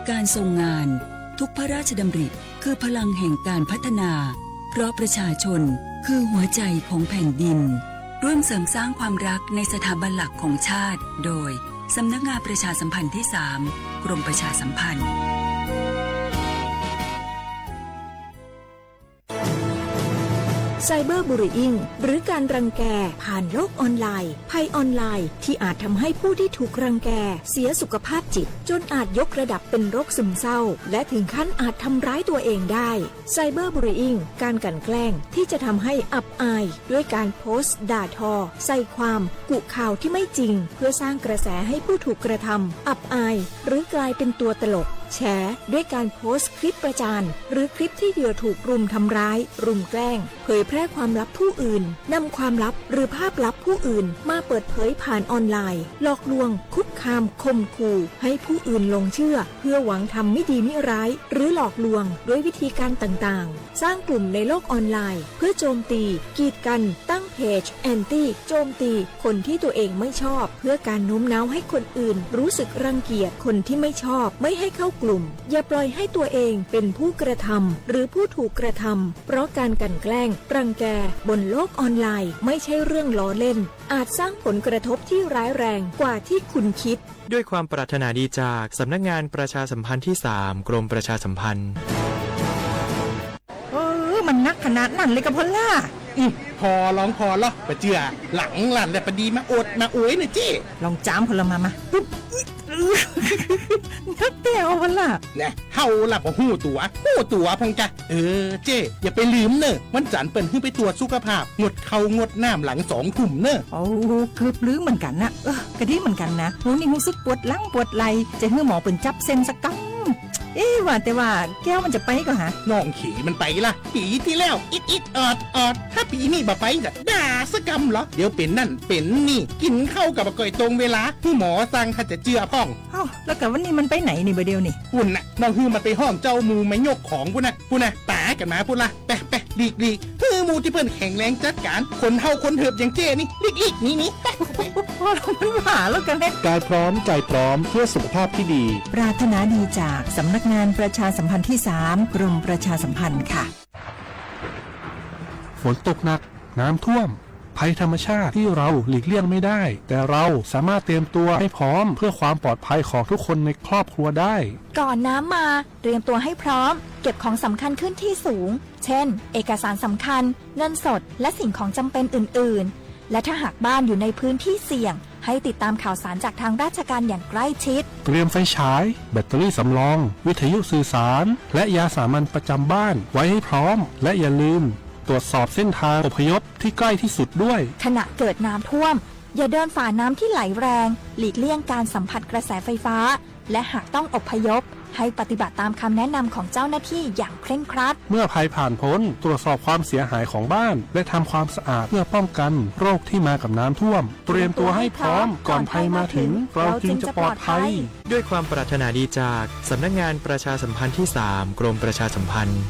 การทรงงาน ทุกพระราชดำริคือพลังแห่งการพัฒนา เพราะประชาชนคือหัวใจของแผ่นดิน ร่วมเสริมสร้างความรักในสถาบันหลักของชาติ โดย สำนักงานประชาสัมพันธ์ที่สาม กรมประชาสัมพันธ์ Cyberbullying หรือการรังแกผ่านโลกออนไลน์ ภัยออนไลน์ที่อาจทำให้ผู้ที่ถูกรังแกเสียสุขภาพจิต จนอาจยกระดับเป็นโรคซึมเศร้า และถึงขั้นอาจทำร้ายตัวเองได้ Cyberbullying การกลั่นแกล้งที่จะทำให้อับอาย ด้วยการโพสต์ด่าทอ ใส่ความ กุข่าวที่ไม่จริง เพื่อสร้างกระแสให้ผู้ถูกกระทำอับอาย หรือกลายเป็นตัวตลก แฉ ด้วยการโพสต์คลิปประจาน หรือคลิปที่เหยื่อถูกรุมทำร้าย รุมแกล้ง เผยแพร่ความลับผู้อื่น นำความลับหรือภาพลับผู้อื่นมาเปิดเผยผ่านออนไลน์ หลอกลวง คุกคาม ข่มขู่ ให้ผู้อื่นหลงเชื่อ เพื่อหวังทำไม่ดีไม่ร้าย หรือหลอกลวงด้วยวิธีการต่างๆ สร้างกลุ่มในโลกออนไลน์ เพื่อโจมตี กีดกัน ตั้งเพจ แอนตี้ โจมตี คนที่ตัวเองไม่ชอบ เพื่อการโน้มน้าวให้คนอื่นรู้สึกรังเกียจคนที่ไม่ชอบ ไม่ให้เข้ากลุ่ม อย่าปล่อยให้ตัวเองเป็นผู้กระทำ หรือผู้ถูกกระทำ เพราะการกลั่นแกล้ง รังแก บนโลกออนไลน์ ไม่ใช่เรื่องล้อเล่น อาจสร้างผลกระทบที่ร้ายแรงกว่าที่คุณคิด ด้วยความปรารถนาดีจากสำนักงานประชาสัมพันธ์ที่สาม กรมประชาสัมพันธ์ เออ มันหนักขนาดนั้นเลยกะพอลล่า อืม พอลองพอลอ ปะเจือ หลังหลั่นแล้วปะดีมาโอดมาโอยเน่อเจ้ ลองจามพอลล่ามามา ปุ๊บ นักแต้วพอลล่า นะ เฮาล่ะบ่ฮู้ตั๋ว ฮู้ตั๋วพองกะ เออ เจ้ อย่าไปลืมเน่อ วันจันทร์เปิ้นหื้อไปตรวจสุขภาพ งดข้าวงดน้ำหลังสองทุ่มเน่อ โอ้ เกือบลืมเหมือนกันนะ เออ กะดีเหมือนกันนะ โห นี่รู้สึกปวดหลังปวดไหล่ จะหื้อหมอเปิ้นจับเส้นสักกำ เอ๊ะ ว่าแต่ว่าแก้วมันจะไปก่อฮะ น้องเขยมันไปละ ปีที่แล้ว อิดอิดออดออด ถ้าปีนี้บ่ไปจะด่าสักกำเหรอ เดี๋ยวเป็นนั่นเป็นนี่ กินข้าวก็บ่ค่อยตรงเวลา หื้อหมอสั่งถ้าจะเจือพ่อง เอ้า แล้วกะวันนี้มันไปไหนนี่บ่าเดียวนี่ ปุ้นน่ะ น้องหื้อมันไปห้องเจ้าหมู่มายกของปุ้นน่ะ ปุ้นน่ะ ต๋ากันมาปุ้นละ ไปไปหลีกหลีก หื้อหมู่ตี้เปิ้นแข็งแรงจัดการ คนเฒ่าคนเถิบอย่างเจ้นี่ หลีกหลีกหนีหนี ไปไป พอลล่า มันบ้าแล้วกะเนี่ย กายพร้อมใจพร้อมเพื่อสุขภาพที่ดี ปรารถนาดีจากสำนักงานประชาสัมพันธ์ที่สาม กรมประชาสัมพันธ์ค่ะ ฝนตกหนัก น้ำท่วม ภัยธรรมชาติที่เราหลีกเลี่ยงไม่ได้ แต่เราสามารถเตรียมตัวให้พร้อมเพื่อความปลอดภัยของทุกคนในครอบครัวได้ ก่อนน้ำมา เตรียมตัวให้พร้อม เก็บของสำคัญขึ้นที่สูง เช่น เอกสารสำคัญ เงินสด และสิ่งของจำเป็นอื่นๆ และถ้าหากบ้านอยู่ในพื้นที่เสี่ยง ให้ติดตามข่าวสารจากทางราชการอย่างใกล้ชิด เตรียมไฟฉาย แบตเตอรี่สำรอง วิทยุสื่อสาร และยาสามัญประจำบ้านไว้ให้พร้อม และอย่าลืม ตรวจสอบเส้นทางอพยพที่ใกล้ที่สุดด้วย ขณะเกิดน้ำท่วม อย่าเดินฝ่าน้ำที่ไหลแรง หลีกเลี่ยงการสัมผัสกระแสไฟฟ้า และหากต้องอพยพ ให้ปฏิบัติตามคำแนะนำของเจ้าหน้าที่อย่างเคร่งครัด เมื่อภัยผ่านพ้น ตรวจสอบความเสียหายของบ้าน และทำความสะอาดเพื่อป้องกันโรคที่มากับน้ำท่วม เตรียมตัวให้พร้อม ก่อนภัยมาถึง เราจึงจะปลอดภัย ด้วยความปรารถนาดีจากสำนักงานประชาสัมพันธ์ที่สาม กรมประชาสัมพันธ์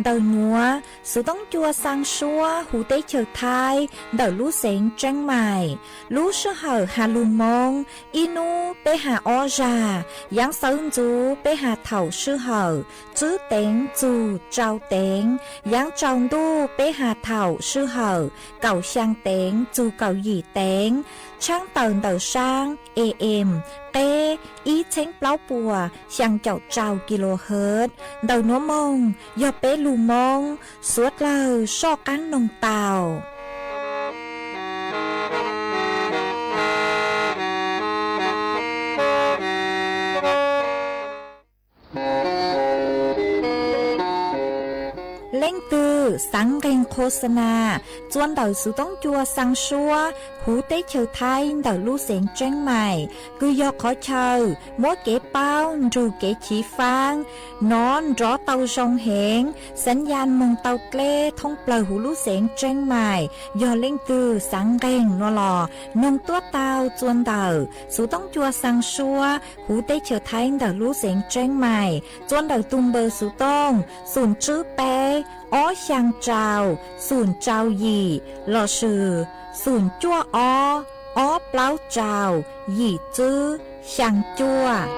Ntawm nuav, xuv toob cua xaa suab huv teb chaws Thaib ntawm lub xeev Tseeb Maim. Lub sij hawm has lug Moob, ib nub peb has ob zag, yaav xawv ntxuv peb has thaum sij hawm tswb teev txug tsau teev, yaav tsau ntuj peb has thaum sij hawm kaum xyaa teev txug kaum yim teev. Tshaab tawm ntawm saab A M, qeb ib txheeb plaub puas xyaa caum rau kilohertz. Ntawm nuav moog yog peb lug Moob, suav dlawg soj qaab noog tau. Leej twg xaav nqee qho xa nas txua ntawm xuv toob cua xaa suab huv teb chaws Thaib ntawm lub xeev Tseeb Mais, kws yog qhov chaw muab kev paub nrug kev chiv faab no nrov tau zoo heev, xav yas moog tau dleb thoob plawg huv lub xeev Tseeb Mais, yog leej twg xaav nqeeg no los noog tuab taug txuas ntawm xuv toob cua xaa suab huv teb chaws Thaib ntawm lub xeev Tseeb Mais, txuas ntawm tug npawb xuv toob xoom tswb peb, ob xyaa rau, xoom rau yim, lossis xoom cuaj ob, ob plaub rau, yim tswb, xyaa cuaj.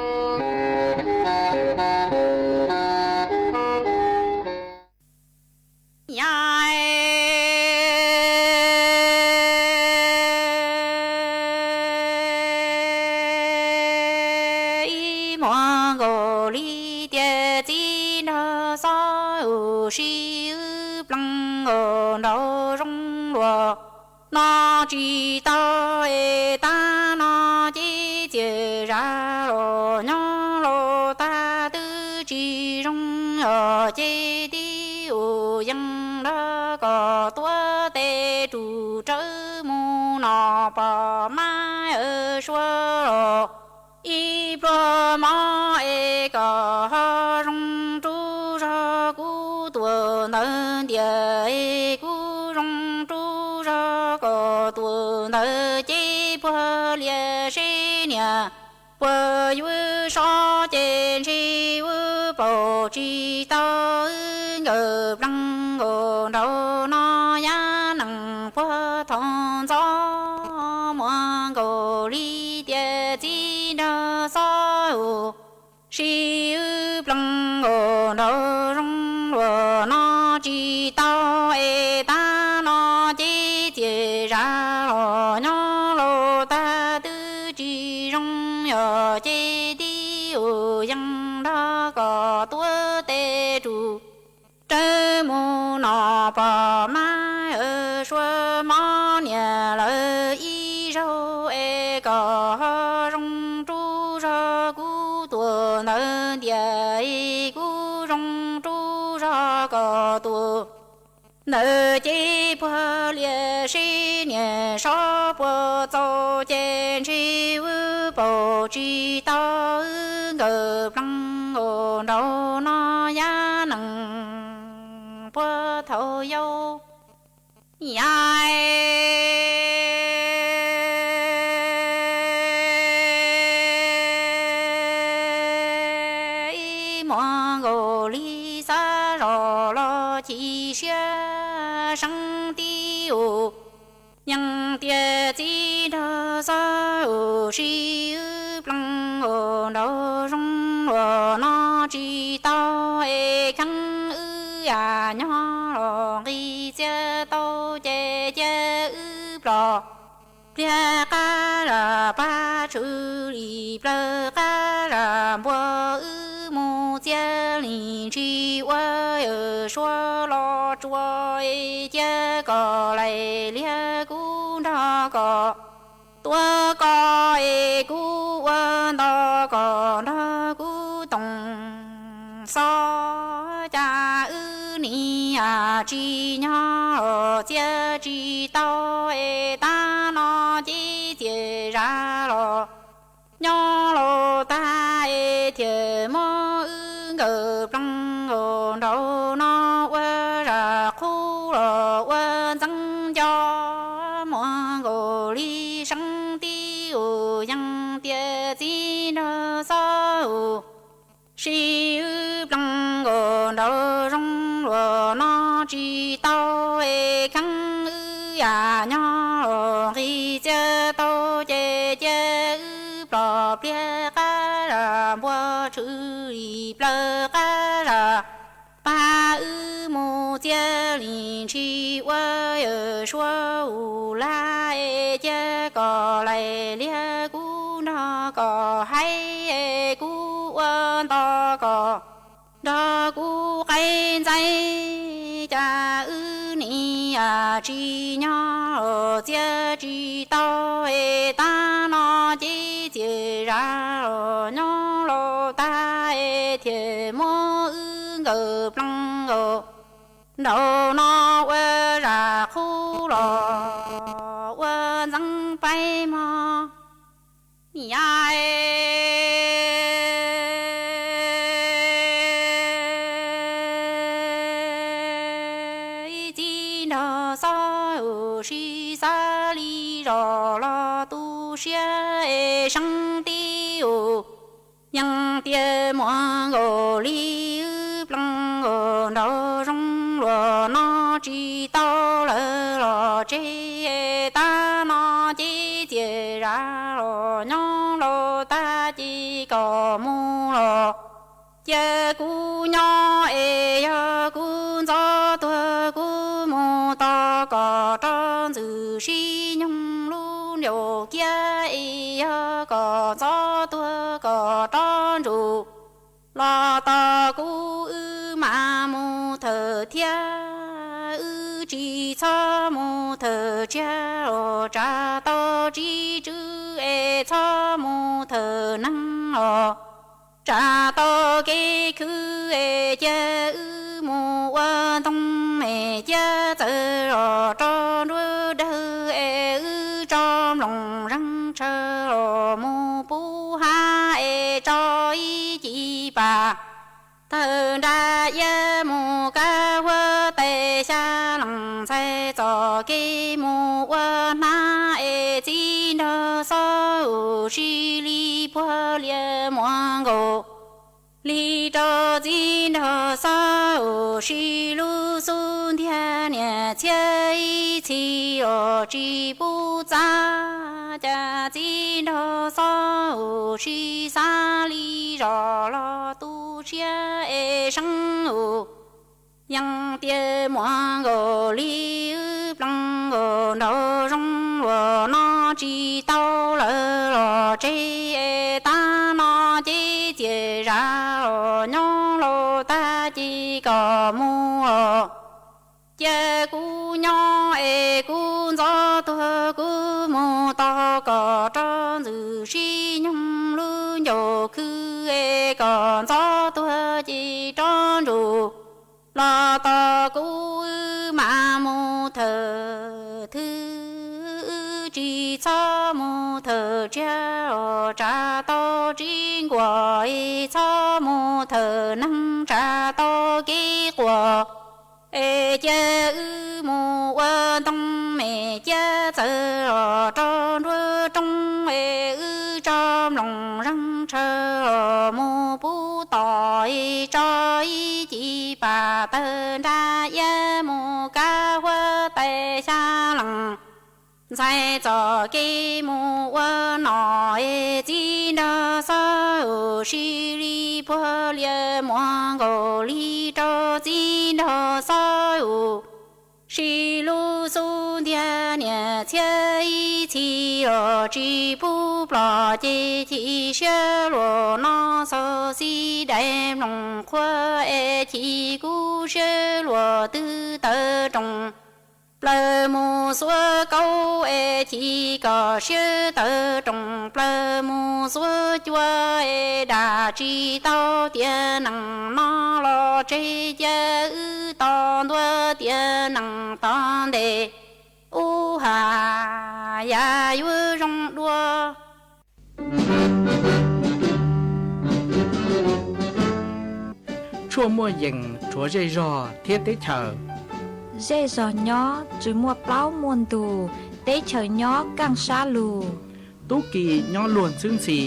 Ib muag nkaus li tias txiv nraug xob ua si wb plees ua nraug zoo luag no tsis tau es tag no ces txias zam los nyob los tag twb tsis zoo os ces tib ua yees nrog kom tuab tes rus rawv mus no pom mab sua los ib pluag mob es kom ho zoo rub zog kuv tuam ntawd ntiag es kuv zoo rub zog kom tuam ntawd ces puag lias seb niam puag yuav sob ces ntshe wb paum tsis tau wb nkawm plees nkaus nraug no yab nees puag thaum ntxov muag nkaus li tias txiv nraug xob ua si wb plees nkaus nraug zoo luag no tsis tau es tag no ces txias zam los nyob los tag twb tsis zoo yog ces tib ua yees nrog kom tuab tes rus rawv mus no pom mab sua mob niam lawv ib zaug es kom ho zoo rub zog kuv tuam ntawd ntiag es kuv zoo rub zog kom tuam ntawd ces puag lias seb niam sob puas txaus ces ntshe wb paum tsis tau wb nkawm plees nkaus nraug no yab nees puag thaum yau yab ib muag nkaus li xav zoj los chim siab seeb tib ua yees tias txiv nraug xob ua si wb plees ua nraug zoo luag no tsis tau es kheev wb yam nyob los nqis txiag tau ces cia wb plom pliag qab zaj pab tshwm lim plawg qab zaj npua wb mus txiag li ntshis ua yawm suab los tsuas es cia kom laim liag kuv nrog kom tuab koj es kuv ua nto kom nrog kuv toom xob cas wb nim yam tsis nyob los txiag tsis tau es tag no ces txias zam los nyob los tag es thiaj muab wb nkawm plees nkaus nraug no ua zaj qub los ua ntxeev nco muag nkaus li seeb tib ua yees tias txiv nraug xob ua si wb plees nkaus nraug zoo luag no tsis tau es kheev wb yam nyob los nqis txiag tau ces cia wb plom pliag qab zaj npua tshwm lim plawg qab zaj pab wb mus txiag li ntshis ua yawm suab ua lag es cia kom laim liag kuv nrog kom haib es kuv ua nto kom nrog kuv qaib ntxaib cas wb nim yam tsis nyob los txiag tsis tau es tag no ces txias zam los nyob los tag es thiaj muab wb nkawm plees nkaus nraug no ua zaj qub los ua ntxeev mog. Yam txiv nraug Xab Ua Sib xav li zos los tu siab es seeb tib ua. Yeej tias muaj nkaus li wb plees nkaus nraug zoo luag no tsis tau lawm los tseg, tab no ces txias zam los nyob laus tag ces kom mus los. Cia kuv nyob es yog kuv ntxov tuag kuv mus tos kom rov ntxwm sib nyoog lub ncaus kiab es yog kom ntxov tuag kom rov ntsuj los tos kuv wb mam mus thawm thiab. Wb tsis txhob mus thawm tsiaj los tsam tau txiv tswv es txhob mus thawm neeg los tsam tau kev khwv es cia wb mus ua ntoo es cia txawm los rau nruab dawg es wb tso nploos zeeg tshaw los mus pub hab es tso ib ci pas tawg nra iab mus kab huab tais xya lees ntxhais txoj kev mus ua hnab es txiv nraug Xab Ua Sib li puag lias muag nkaus li rau txiv nraug Xab Ua Sib lub xub ntiag niam txhiab ib txhis los tsis pub txav. Cas txiv nraug Xab Ua Sib xav li zos los tu siab es seeb ua. Yeej tias muaj nkaus li wb plees nkaus nraug zoo luag no tsis tau lawm los tseg, tab no ces txias zam los nyob laus tag ces kom mus los. Cia kuv nyob es kuv ntxov tuag kuv mus tos kom rov ntxwm sib nyoog lub ncaus khwv es kom ntxov tuag ces rov ntsuj los tos kuv wb mam mus thawm thwv. Wb tsis txhob mus thawm tsiaj los tsam tau txiv nkuas es txhob mus thawm neeg tsam tau kev quas es cia wb mus ua ntoo es cia txawm los rau nruab roob es wb tso nploos zeeg tshaw los mus pub tom es tso ib ci pas tawg nra iab mus kab huab tais xya lees ntxhais txoj kev mus ua nom es txiv nraug Xab Ua Sib li puag lias muag nkaus li rau txiv nraug Xab Ua Sib lub xub ntiag niam txhiab ib txhis los tsis pub plom ces chim siab luag no xaus xib dais nploos qhuav es chim kub siab luag twb tawm roos plaws mus xuab kaub es chim kom siab tawm roos plaws mus xuab cua es dam tsis tau tias nees no los tseg cia wb tos ntua tias nees tos ntes ub has yam yuav zoo dua. Tshuaj muaj yees rhuav zej zog thiab teb chaws. Zej zog nyob tsis muaj plaub muaj ntug, teb chaws nyob keej sab lug. Tub ki nyob luag ntxhwb ntxhi,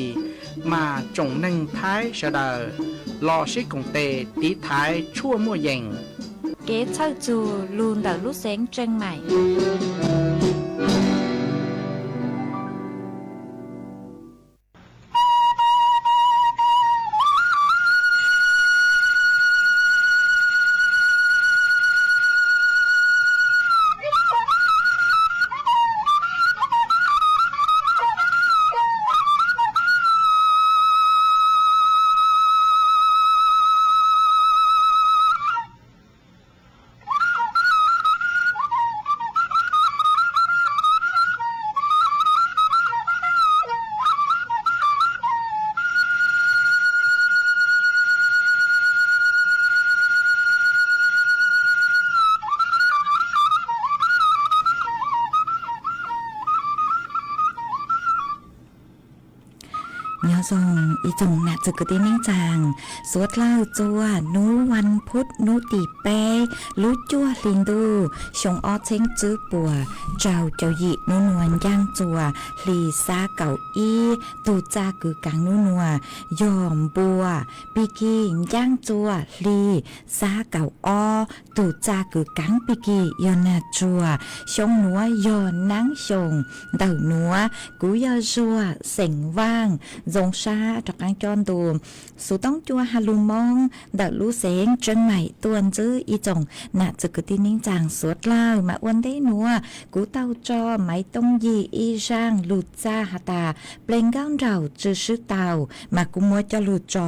mas tsoom neeg Thaib sawv daws los sib koom tes tiv thaiv tshuaj muaj yees. Kev txhawj txug lug ntawm lub xeev Tseej Maim. Nyob zoo ib tsoom nam txiv kwv tij neej tsaa, suav dlawg txua hnub vas phuv hnub tim peb lub cuaj hli ntuj xyoo ob txheeb tsib puas rau caum yim. Hnub nuav ncaaj txua hli xab kaum ib, tug txaj kws kaav hnub nuav yog npua, pig kig ncaaj txua hli xab kaum ob, tug txaj kws kaav pig kig yog nag tsuag. Xyoo nuav yog naab xyoo ntawm nuav. Kuv yog Zuag xeem Vaaj, zoo sab rov qaab coj ntu xuv toob cua has lug Moob ntawm lub xeev Tseeb Maim tuaj ntsib ib tsoom nam txiv kwv tij neej tsaa suav dlawg. Mas ua ntej nuav kuv tau tso maiv tooj yig ib zaaj lug txaj has tas Pleg Nkaub Nraug Tsw Swb Tau, mas kuv muab coj lug tso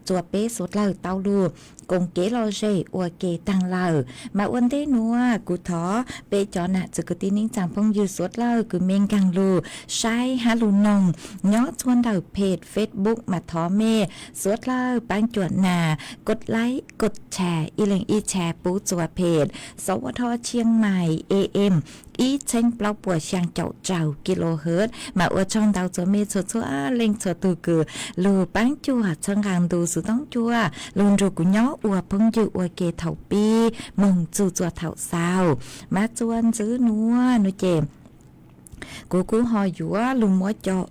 txua peb suav dlawg tau lug koom kev lom zem ua ke taag lawm. Mas ua ntej nuav kuv thov peb cov nam txiv kwv tij neej tsaa phooj ywg suav dlawg kws mej nkaag lug saib hab lug noog nyob txhua ntawm peg Facebook mas thov mej suav dlawg paab cuam nas kod like kod share ib leeg ib share pub txua peg Sawv Dho Tshiab Mais A M ib txheeb plaub puas xyaa caum rau kilohertz. Mas ua tsaug ntau txua mej txhua txhua leej txhua tug kws lug paab cuam txhawb nqaa ntu xuv toob cua lug nrug kuv nyob ua phooj ywg ua ke thaum pib moog txug txua thaum xaus. Mas txua ntxiv nuav nuav ces kuv kuj ho yuav lug muab cov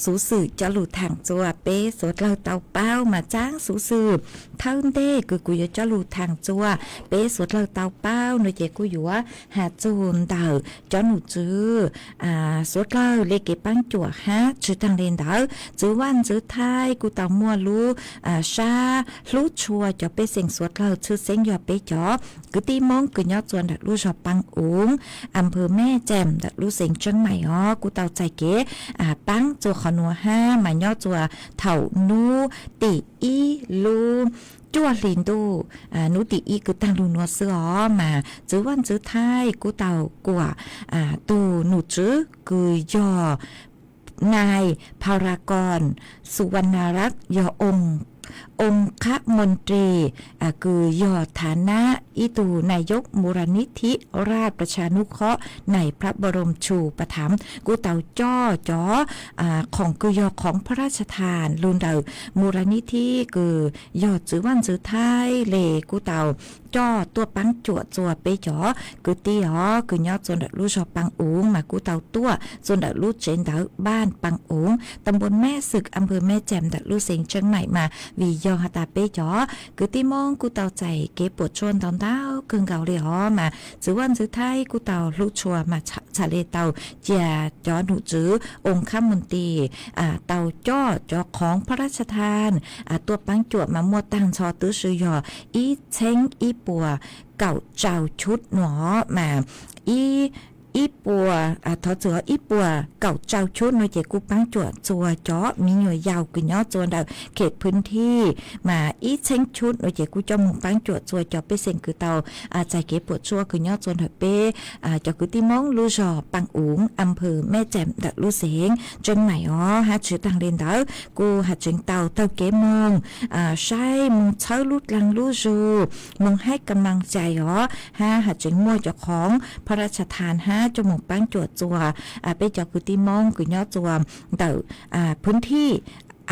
xuv xwm coj lug thaam txua peb suav dlawg tau paub. Mas txaam xuv xwm thawj ntej kws kuv yuav coj lug thaam txua peb suav dlawg tau paub nuav ces kuj yuav has txug ntawm cov nom tswv suav dlawg le kev paab cuam hab. Tsi taag le ntawd, txwv Vaaj Ntxwv Thaib kuj tau muaj lub sab hlub tshua cov pej xeem suav dlawg, tshwj xeeb yog peb cov kwv tij Moob kws nyob txua ntawm lub zog Paj Uv, Amplhws Mej Tsem ntawm lub xeev Tseeb Maim os, kuj tau txais kev paab txua qhov nuav hab. Mas nyob txua thaum nub tim ib lub cuaj hli ntuj, nub tim ib kws taag lug nuav xwb os, mas txwv Vaaj Ntxwv Thaib kuj tau kuam tug nom tswv kws yog nai Pha Ra Koos Su Vaj Na Rak, yog oo qhab moos ris kws yog thav nab ib tug nai yob Mu Ra Nib Thib Raj Pra Tsha Nub Khob nai Pha Ba Rom Tshu Pa Tham, kuj tau coj cov khoom kws yog khoov Pha Raj Tsha Thaas lug ntawm Mu Ra Nib Thib kws yog txwv Vaaj Ntxwv Thaib le kuj tau coj tuaj paab cuam txua peb cov kwv tij os kws nyob txua ntawm lub zog Paj Uv, mas kuj tau tuaj txua ntawm lub tsev ntawv Paj Uv, Tam Npoo Mej Xwm, Amplhws Mej Tsem ntawm lub xeev Tseeb Maim. Mas vim yog has tas peb cov kwv tij Moob kuj tau txais kev puam tsuaj ntau ntau kawg nkaus le os, mas txwv Vaaj Ntxwv Thaib kuj tau hlub tshua mas txham le tau cia cov nom tswv oo qhab moos ris tau coj cov khoov Pha Raj Tsha Thaas tuaj paab cuam mas muaj taag nrho twb swb yog ib txheeb ib puas kaum rau chub nuav, mas ib puas, thov txwm ib puas kaum rau chub nuav ces kuj paab cuam txua cov miv nyuam yaus kws nyob txua ntawm khem phwv thij, mas ib txheeb chub nuav ces kuj coj moog paab cuam txua cov pej xeem kws tau txais kev puam tsuaj kws nyob txua ntawm peb cov kwv tij Moob lub zog Paj Uv, Amplhws Mej Tsem ntawm lub xeev Tseeb Maim os. Hab tsi taag le ntawd kuj has tseev tau taug kev moog saib moog txhawb lub dlaag lub zug, moog haib kam laas cai os, hab has tseev muaj cov khoov Pha Raj Tsha Thaas hab coj moog paab cuam txua peb cov kwv tij Moob kws nyob txua ntawm phwv thij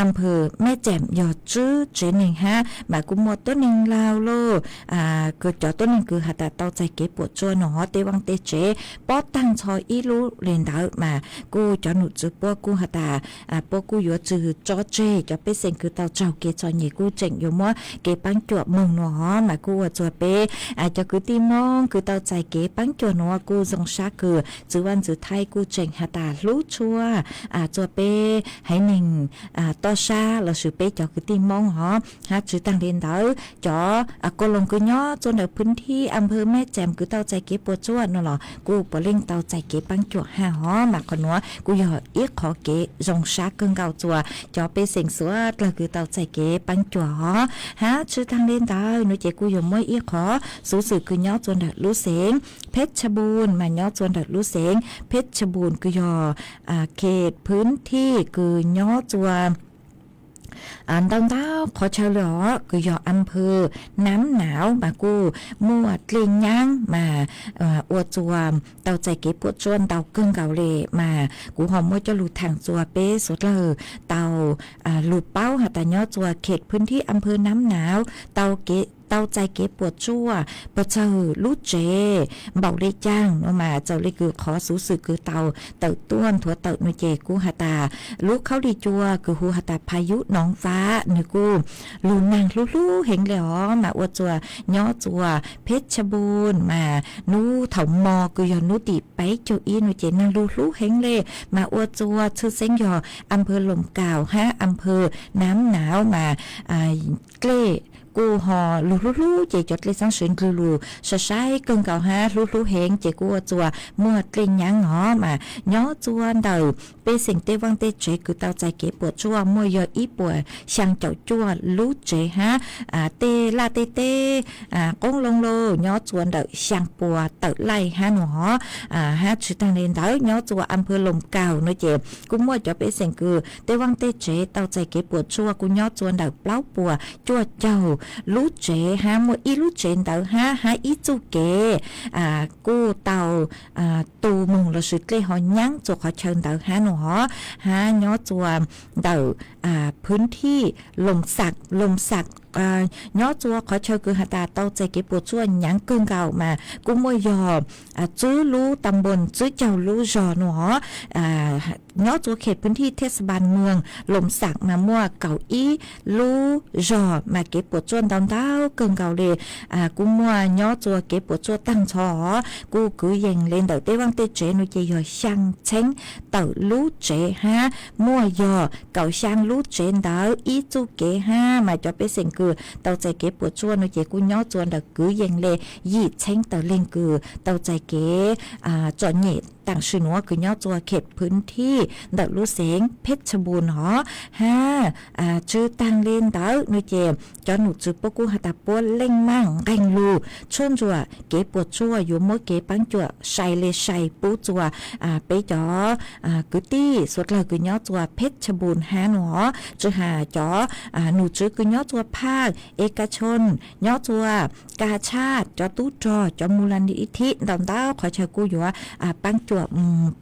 Amplhws Mej Tsem yog tswb tsev neeg hab, mas kuj muaj tuab neeg laug lauj, cov tuab neeg kws has tas tau txais kev puam tsuaj nuav tej vaaj tej tsev pob taag nrho ib lub le ntawd, mas kuj cov nom tswv puab kuj has tas puab kuj yuav tsi tso tseg cov pej xeem kws tau raug kev txom nyem, kuj tseem yuav muab kev paab cuam moog nuav os. Mas kuj ua txua peb cov kwv tij Moob kws tau txais kev paab cuam nuav kuj zoo sab kws txwv Vaaj Ntxwv Thaib kuj tseem has tas hlub tshua txua peb haiv neeg toj sab lossis peb cov kwv tij Moob os. Hab tsi taag le ntawd, cov ko loos kws nyob txua ntawm phwv thij Amplhws Mej Tsem kws tau txais kev puam tsuaj nuav los kuj puav leej tau txais kev paab cuam hab os. Mas qhov nuav kuj yog ib qhov kev zoo sab kawg nkaus txua cov pej xeem suav dlawg kws tau txais kev paab cuam os. Hab tsi taag le ntawd nuav ces kuj yuav muab ib qhov xuv xwm kws nyob txua ntawm lub xeev Phej Cha Npum, mas nyob txua ntawm lub xeev Phej Cha Npum kws yog khem phwv thij kws nyob txua ntau ntau qhov chaw li os, kws yog am phw Nam Nav mas kuj muaj dlej nyaab mas ua txuas tau txais kev puam tsuaj ntau kawg nkaus li mas kuv ho muab coj lug thaam txuas peb suav dlawg tau lug paub has tas nyob txuas khej phwv thib am phw Nam Nav tau txais kev puam tsuaj puas txawg lub tsev npaum le caag no mas txawm le kws qhov xuv xwm kws tau tawm tuaj nthuav tawm no ces kuj has tas lub khaub lig cua kws hu has tas Phayuv Noov Vam nws kuj lug naag hlub hlub heev le os mas ua txuas nyob txuas Phej Tsha Npum mas nub thaum mo kws yog nub tim peb caug ib no ces naag lug hlub heev le mas ua txuas tshwj xeeb yog am phw Loos Kaus hab am phw Nam Nav mas dlej kuj ho lug hlub hlub ces cov dlej xaab sw ndlwg lug sai sai kawg nkaus hab hlub hlub heev ces kuj ua txuas muaj dlej nyaab os mas nyob txuas ntawm pej xeem tej vaaj tej tsev kws tau txais kev puam tsuaj muaj yog ib puas xyaa caum cuaj lub tsev hab tej laj tej teb qoob loo lauj nyob txuas ntawm xyaa puas tawm laij hab no os. Hab tsi taag le ntawd nyob txuas am phw Loos Kaus no ces kuj muaj cov pej xeem kws tej vaaj tej tsev tau txais kev puam tsuaj kuj nyob txuas ntawm plaub puas cuaj caug lub tsev hab muaj ib lub tsev ntawd hab hab ib txuj kev kuj tau tu moog lossis dlej ho nyaab txuas qhov chaw ntawd hab no os. Hab nyob txuas ntawm phwv thib Loos Xam, Loos Xam nyob txuas qhov chaw kws has tas tau txais kev puam tsuaj nyaab kawg nkaus mas kuj muaj yog tswb lub ta npoos tswb caug lub zog no os. Nyob txuas khej phwv thib thej xa npas moos Loos Xam mas muaj kaum ib lub zog mas kev puam tsuaj ntau ntau kawg nkaus li kuj muaj nyob txuas kev puam tsuaj taag nrho os. Kuj kwv yees le ntawm tej vaaj tej tsev no ces yog xyaa txheeb tawm lub tsev hab muaj yog kaum xyaa lub tsev ntawd ib txuj kev hab mas cov pej xeem kws tau txais kev puam tsuaj no ces kuj nyob txuas ntawm kwv yees le yim txheeb tawm leeg kws tau txais kev txom nyem taam sim nuav kws nyob txuas khej phwv thib ntawm lub xeev Phej Tsha Npum os. Hab tsi taag le ntawd no ces cov num tswv puab kuj has tas puab leej maaj nqeeg lug tshuaj ntsuam kev puam tsuaj yuav muab kev paab cuam sai le sai pub txuas peb cov kwv tij suav dlawg kws nyob txuas Phej Tsha Npum hab no os. Tsi has cov num tswv kws nyob txuas Phaj, Ekachoon, nyob txuas Ka Tshaj, cov tub rog, cov Mus La Ni Ib Thib ntau ntau qhov chaw kuj yuav paab cuam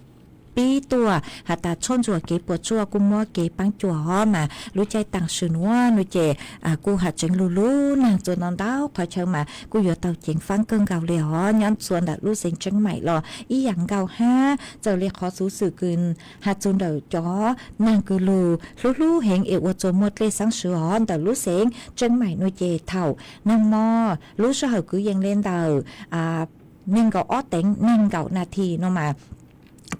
pib tuaj has tas tshuaj ntsuam kev puam tsuaj kuj muab kev paab cuam os mas lub caij taam sim nuav no ces kuj has tseev lug lub naag txuas ntau ntau qhov chaw mas kuj yuav tau ceev faab kawg nkaus le os. Nyob txuas ntawm lub xeev Tseeb Maim los ib yaam nkaus hab txawm le qhov xuv xwm kws has txug ntawm cov naag kws lug hlub hlub heev es ua txuas muaj dlej xaab sw os ntawm lub xeev Tseeb Maim no ces thaum naag mo lub sij hawm kwv yees le ntawm neeg nkaum ob teev neeg nkaum nas this no mas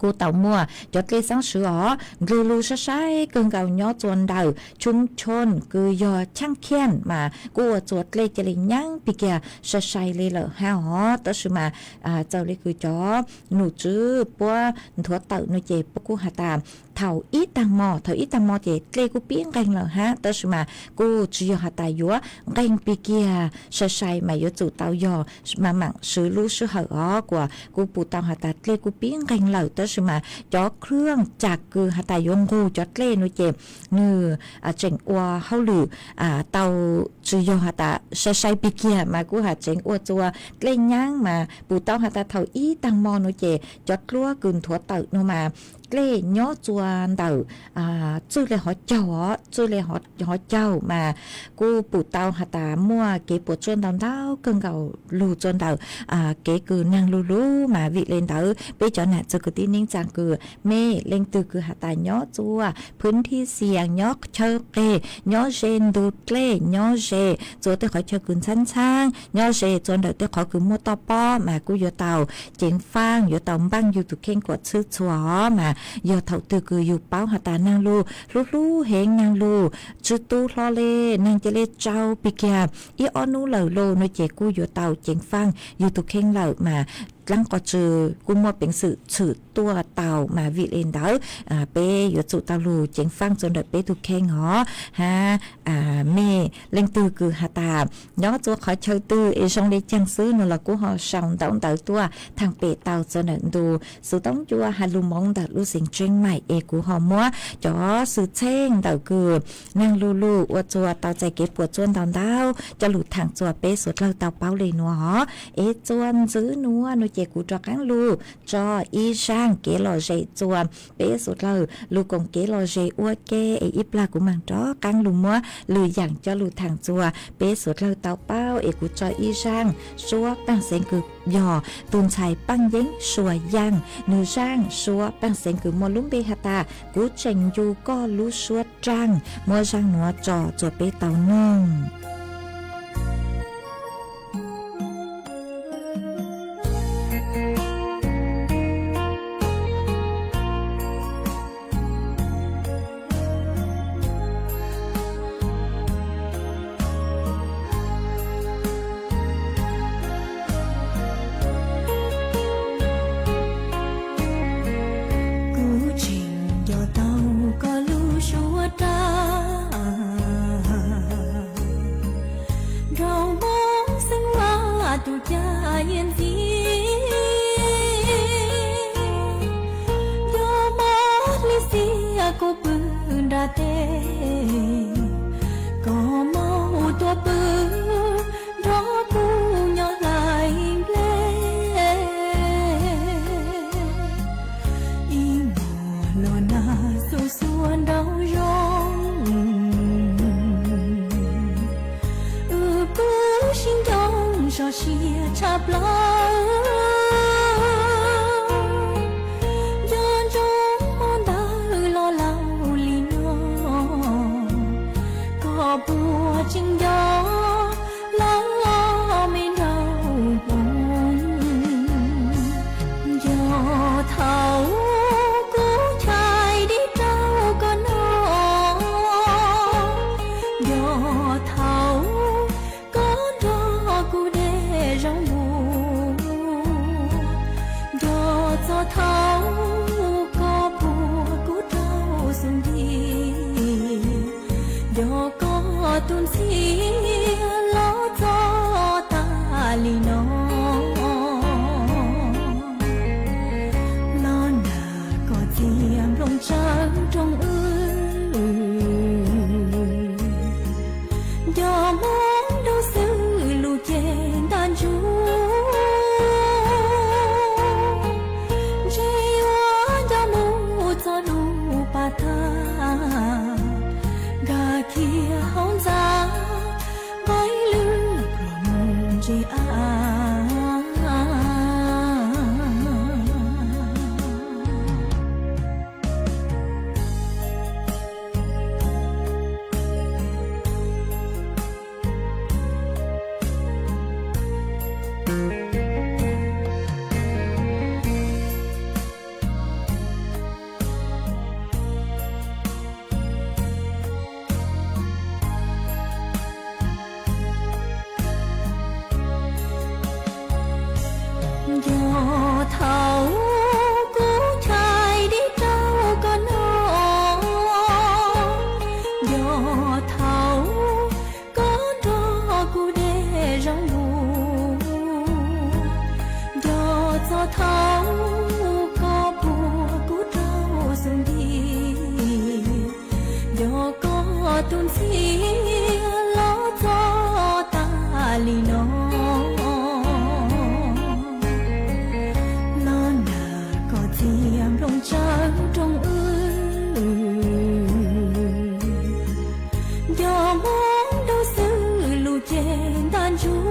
kuj tau muaj cov dlej xaab sw os ndlwg lug sai sai kawg nkaus nyob txuas ntawm Chum Chon kws yog Chaaj Khiaj mas kuj ua txuas dlej ca le nyaab pig kiag sai sai le lawm hab os. Tab sis mas txawm le kws cov num tswv puab nthuav tawm no ces puab kuj has tas thaum ib taag mo, thaum ib taag mo ces dlej kuj pib nqeeg lawm hab tab sis mas kuj tsi yog has tas yuav nqeeg pig kiag sai sai mas yuav tsum tau yog mas maam swv lub sij hawm os. Kuas kuj pum tau has tas dlej kuj pib nqeeg lawm tab sis mas cov khwj tsam kws has tas yuav nqug cov dlej no ces nwg tseem ua hauj lwm tau tsi yog has tas sai sai pig kiag mas kuj has tseev ua txuas dlej nyaab mas pum tau has tas thaum ib taag mo no ces cov dluab kws nthuav tawm no mas dlej nyob txuas ntawm txwj le hov caug os, txwj le hov caug mas kuj pum tau has tas muaj kev puam tsuaj ntau ntau kawg nkaus lug txuas ntawm kev kws naag lug lug mas vim le ntawd peb cov nam txiv kwv tij neej tsaa kws mej leej twg kws has tas nyob txuas phwv thib xias, nyob chaw qeg, nyob ze ntug dlej, nyob ze txuas tej qhov chaw kws ntxhaab ntxhaab, nyob ze txuas ntawm tej qhov kws muaj toj pob mas kuj yuav tau ceev faaj, yuav tau npaaj yug tus kheej kuas txhwb txhua os. Mas yog thaum twg kws yug paub has tas naag lug hlub hlub heev, naag lug tsw tu hlo le, naag ca le tsau pig kiag ib ob nub lawm lauj no ces kuj yuav tau ceev faaj yug tus kheej lawm mas dlaab qos tsw kuj muaj peev xwm tshwm tuaj tau mas vim le ntawd peb yuav tsum tau lug ceev faaj rua ntawm peb tug kheej hov. Hab mej leej twg kws has tas nyob rua qhov chaw twg es zoo le caag xwb no los kuj ho sau ntau ntawv tuaj thaam pem tau rua ntawm ntu xov tooj cua has lug moov ntawm lub xeev Tseeb Maim es kuv ho muab cov xwm txheej ntawm kws naag lug lug ua rua tau txais kev puam tsuaj ntau ntau coj lug thaam rua peb suav dlawg tau paub le nuav hov. Es rua ntxiv nuav no ces kuv rov qaab lug tso ib zaaj kev lom zem rua peb suav dlawg lug koom kev lom zem ua ke es ib plag kuv maam rov qaab lug muab lwm yaam coj lug thaam rua peb suav dlawg tau paub es kuv tso ib zaaj suab paaj xeev kws yog tug ntxhais Paaj Yeeb Suav Yaaj, nwg zaaj suab paaj xeev kws muaj lub npe has tas Kuv tseem ncu koj lub suab raaj, muab zaaj nuav tso rua peb tau noog. Kuv tseem nco tau koj lub suab raaj, nrog Moob Xeeb Vaj tus cav nyiaj ntxiv, nco mob li xiab kuv pw nram teb, koj maum tuaj pw nrog kuv nyob hlais nplej. Ib hmos los nag xuv xuav nraum zoov, wb pw sib ncoo sov sia tshaj plaws. Nco ntsoov hmo ntawd los laus li no, koj puas tseem nco lawv me nraug hmoov? Nco thaum kuv chais dib rau koj noj, nco thaum koj nrog kuv dej zaub npua, nco txog thaum koj puag kuv rau xub ntiag, nco koj tus ntxhiab los txog tas li no. Los nag koj txiag nplooj tsawv rooj wb, nco Moob Nraug Xwm lug ceg ntaj ntsug, ntshe yuav nco mus txog lub pas tag, nkag kiag hauv ntxa, nqaij lwj pluag mus ntsia av. Nco thaum kuv chais dib rau koj noj, nco thaum koj nrog kuv dej zaub npua, nco txog thaum koj puag kuv rau xub ntiag, nco koj tus ntxhiab los txog tas li no. Los nag koj txiag nplooj tsawv rooj wb, nco Moob Nraug Xwm lug ceg ntaj ntsug,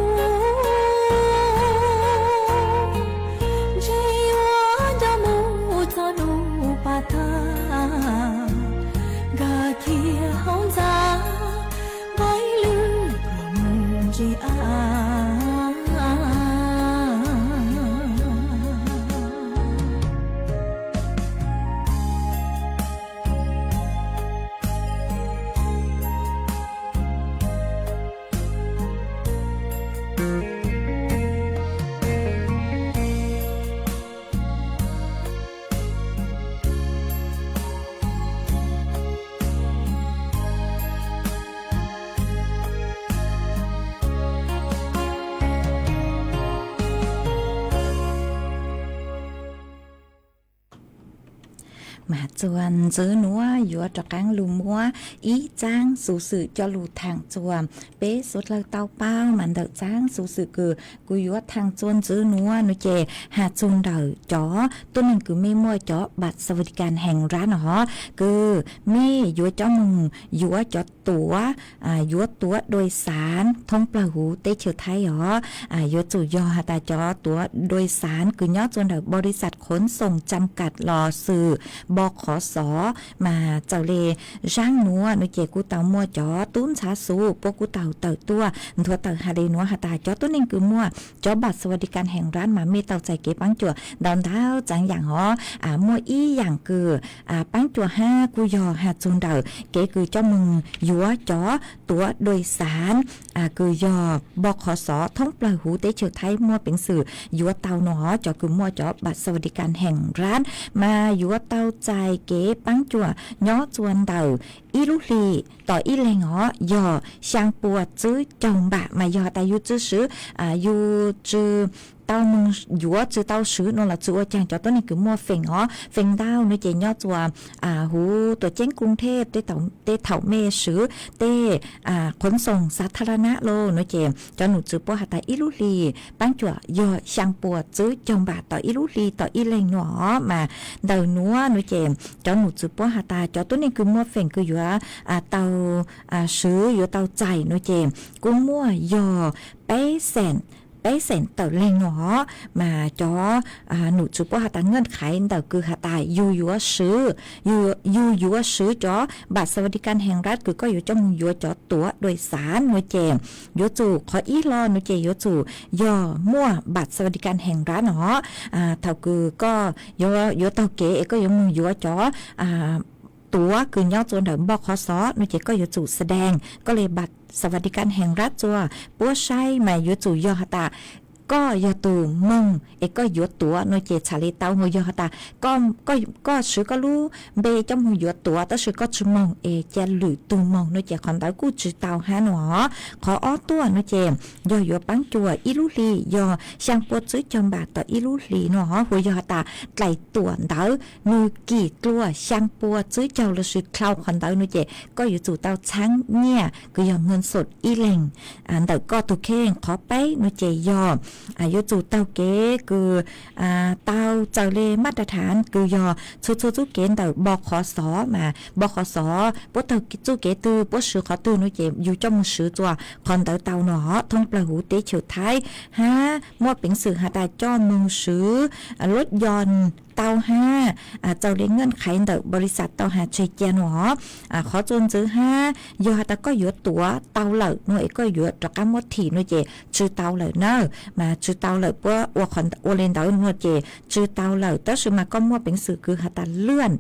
ntshe yuav nco mus txog lub pas tag, nkag kiag hauv ntxa, Mas txuas ntxiv nuav yuav rov qaab lug muab ib txaab xuv xwm coj lug thaam txuas peb suav dlawg tau paub. Mas ntawm txaab xuv xwm kws kuv yuav thaam txuas ntxiv nuav no ces has txug ntawm cov tuab neeg kws mej muaj cov บัตรสวัสดิการแห่งรัฐ no hov, kws mej yuav coj moog yuav cov tuav, yuav tuav โดยสาร thoob plawg huv teb chaws Thaib os. Yuav tsum yog has tas cov tuav โดยสาร kws nyob txuas ntawm บริษัทขนส่งจำกัด los xwm บขส. Mas txawm le zaab nuav no ces kuj tau muaj cov tub ntxhab xuv puab kuj tau tawm tuaj nthuav tawm has le nuav has tas cov tuab neeg kws muaj cov บัตรสวัสดิการแห่งรัฐ mas mej tau txais kev paab cuam ntau ntau txav yaam hov. Muaj ib yaam kws paab cuam hab kuj yog has txug ntawm kev kws coj moog yuav cov tuav โดยสาร kws yog บขส thoob plawg huv teb chaws Thaib muaj peev xwm yuav tau no hov. Cov kws muaj cov บัตรสวัสดิการแห่งรัฐ mas yuav tau txais kev paab cuam nyob txuas ntawm ib lub hli tom ib leeg hov yog xyaa pua tsib caug npam. Mas yog has tas yug tsi swv, yug tsi tau moog yuav tsi tau swv no los tsi ua caag, cov tuab neeg kws muaj feem hov, feem ntau no ces nyob txuas huv tuam ceeb กรุงเทพ tej thaum mej swv tej ขนส่งสาธารณะ lawm no ces cov num tswv puab has tas ib lub hli paab cuam yog xyaa pua tsib caug npam tom ib lub hli tom ib leeg no hov. Mas ntawm nuav no ces cov num tswv puab has tas cov tuab neeg kws muaj feem kws yuav tau swv yuav tau txais no ces kuj muaj yog peb xeem, peb xeem tawm leeg no hov. Mas cov num tswv puab has tas เงื่อนไข ntawm kws has tas yug yuav swv, yug yuav swv cov บัตรสวัสดิการแห่งรัฐ kws koj yuav coj moog yuav cov tuav โดยสาร no ces yuav tsum qhov ib hlo no ces yuav tsum yog muaj บัตรสวัสดิการแห่งรัฐ no hov. Thaum kws koj yuav taug kev es koj yuav moog yuav cov tuav kws nyob txuas ntawm บขส no ces koj yuav tsum แสดง koj le บัตรสวัสดิการแห่งรัฐ txuas puab saib. Mas yuav tsum yog has tas koj yog tug moog es koj yuav tuav no ces txhad le tau. Yog has tas koj swv koj lub npe coj moog yuav tuav tab sis koj tsi moog es ca lwm tug moog no ces qhov ntawd kuj tsi tau hab no hov. Qhov ob tuaj no ces yog yuav paab cuam ib lub hli yog xyaa pua tsib caug npam tom ib lub hli no hov. Hu yog has tas dlaim tuam ntawd nwg kim dlua xyaa pua tsib caug lossis dlhau qhov ntawd no ces koj yuav tsum tau txhaab nyiaj kws yog เงินสด ib leeg ntawm koj tug kheej. Qhov peb no ces yog yuav tsum taug kev kws tau txawm le มาตรฐาน kws yog txhua txhua txuj kev ntawm บขส. Mas บขส puab taug txuj kev twg puab swv qhov twg no ces yug coj moog swv txuas qhov ntawd tau no hov. Thoob plawg huv teb chaws Thaib hab muaj peev xwm has tas coj moog swv รถยนต์ tau hab txawm le เงื่อนไข ntawm บริษัท tau has tseg cia no hov. Qhov txuas ntxiv hab yog has tas koj yuav tuav tau lawm no es koj yuav rov qab muab thim no ces tsi tau lawm na. Mas tsi tau lawm, puab ua le ntawd no ces tsi tau lawm. Tab sis mas koj muaj peev xwm kws has tas เลื่อน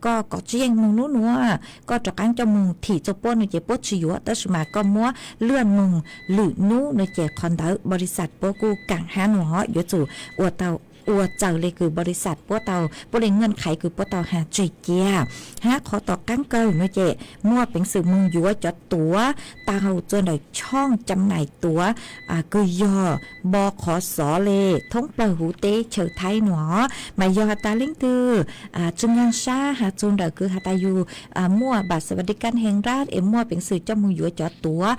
koj kom tsi yeej moog nub nuav, koj rov qab coj moog thim txug puab no ces puab tsi yuav, tab sis mas koj muab เลื่อน moog lwm nub no ces qhov ntawd บริษัท puab kuj kaam hab no hov. Yuav tsum ua tau, ua txawm le kws บริษัท puab tau, puab le เงื่อนไข kws puab tau has tseg cia. Hab qhov tom qaab kawg no ces muaj peev xwm moog yuav cov tuav tau txuas ntawm ช่องจำหน่ายตั๋ว kws yog บขส le thoob plawg huv teb chaws Thaib no hov. Mas yog has tas leej twg tsi nkaag sab has txug ntawm kws has tas yug muaj บัตรสวัสดิการแห่งรัฐ es muaj peev xwm coj moog yuav cov tuav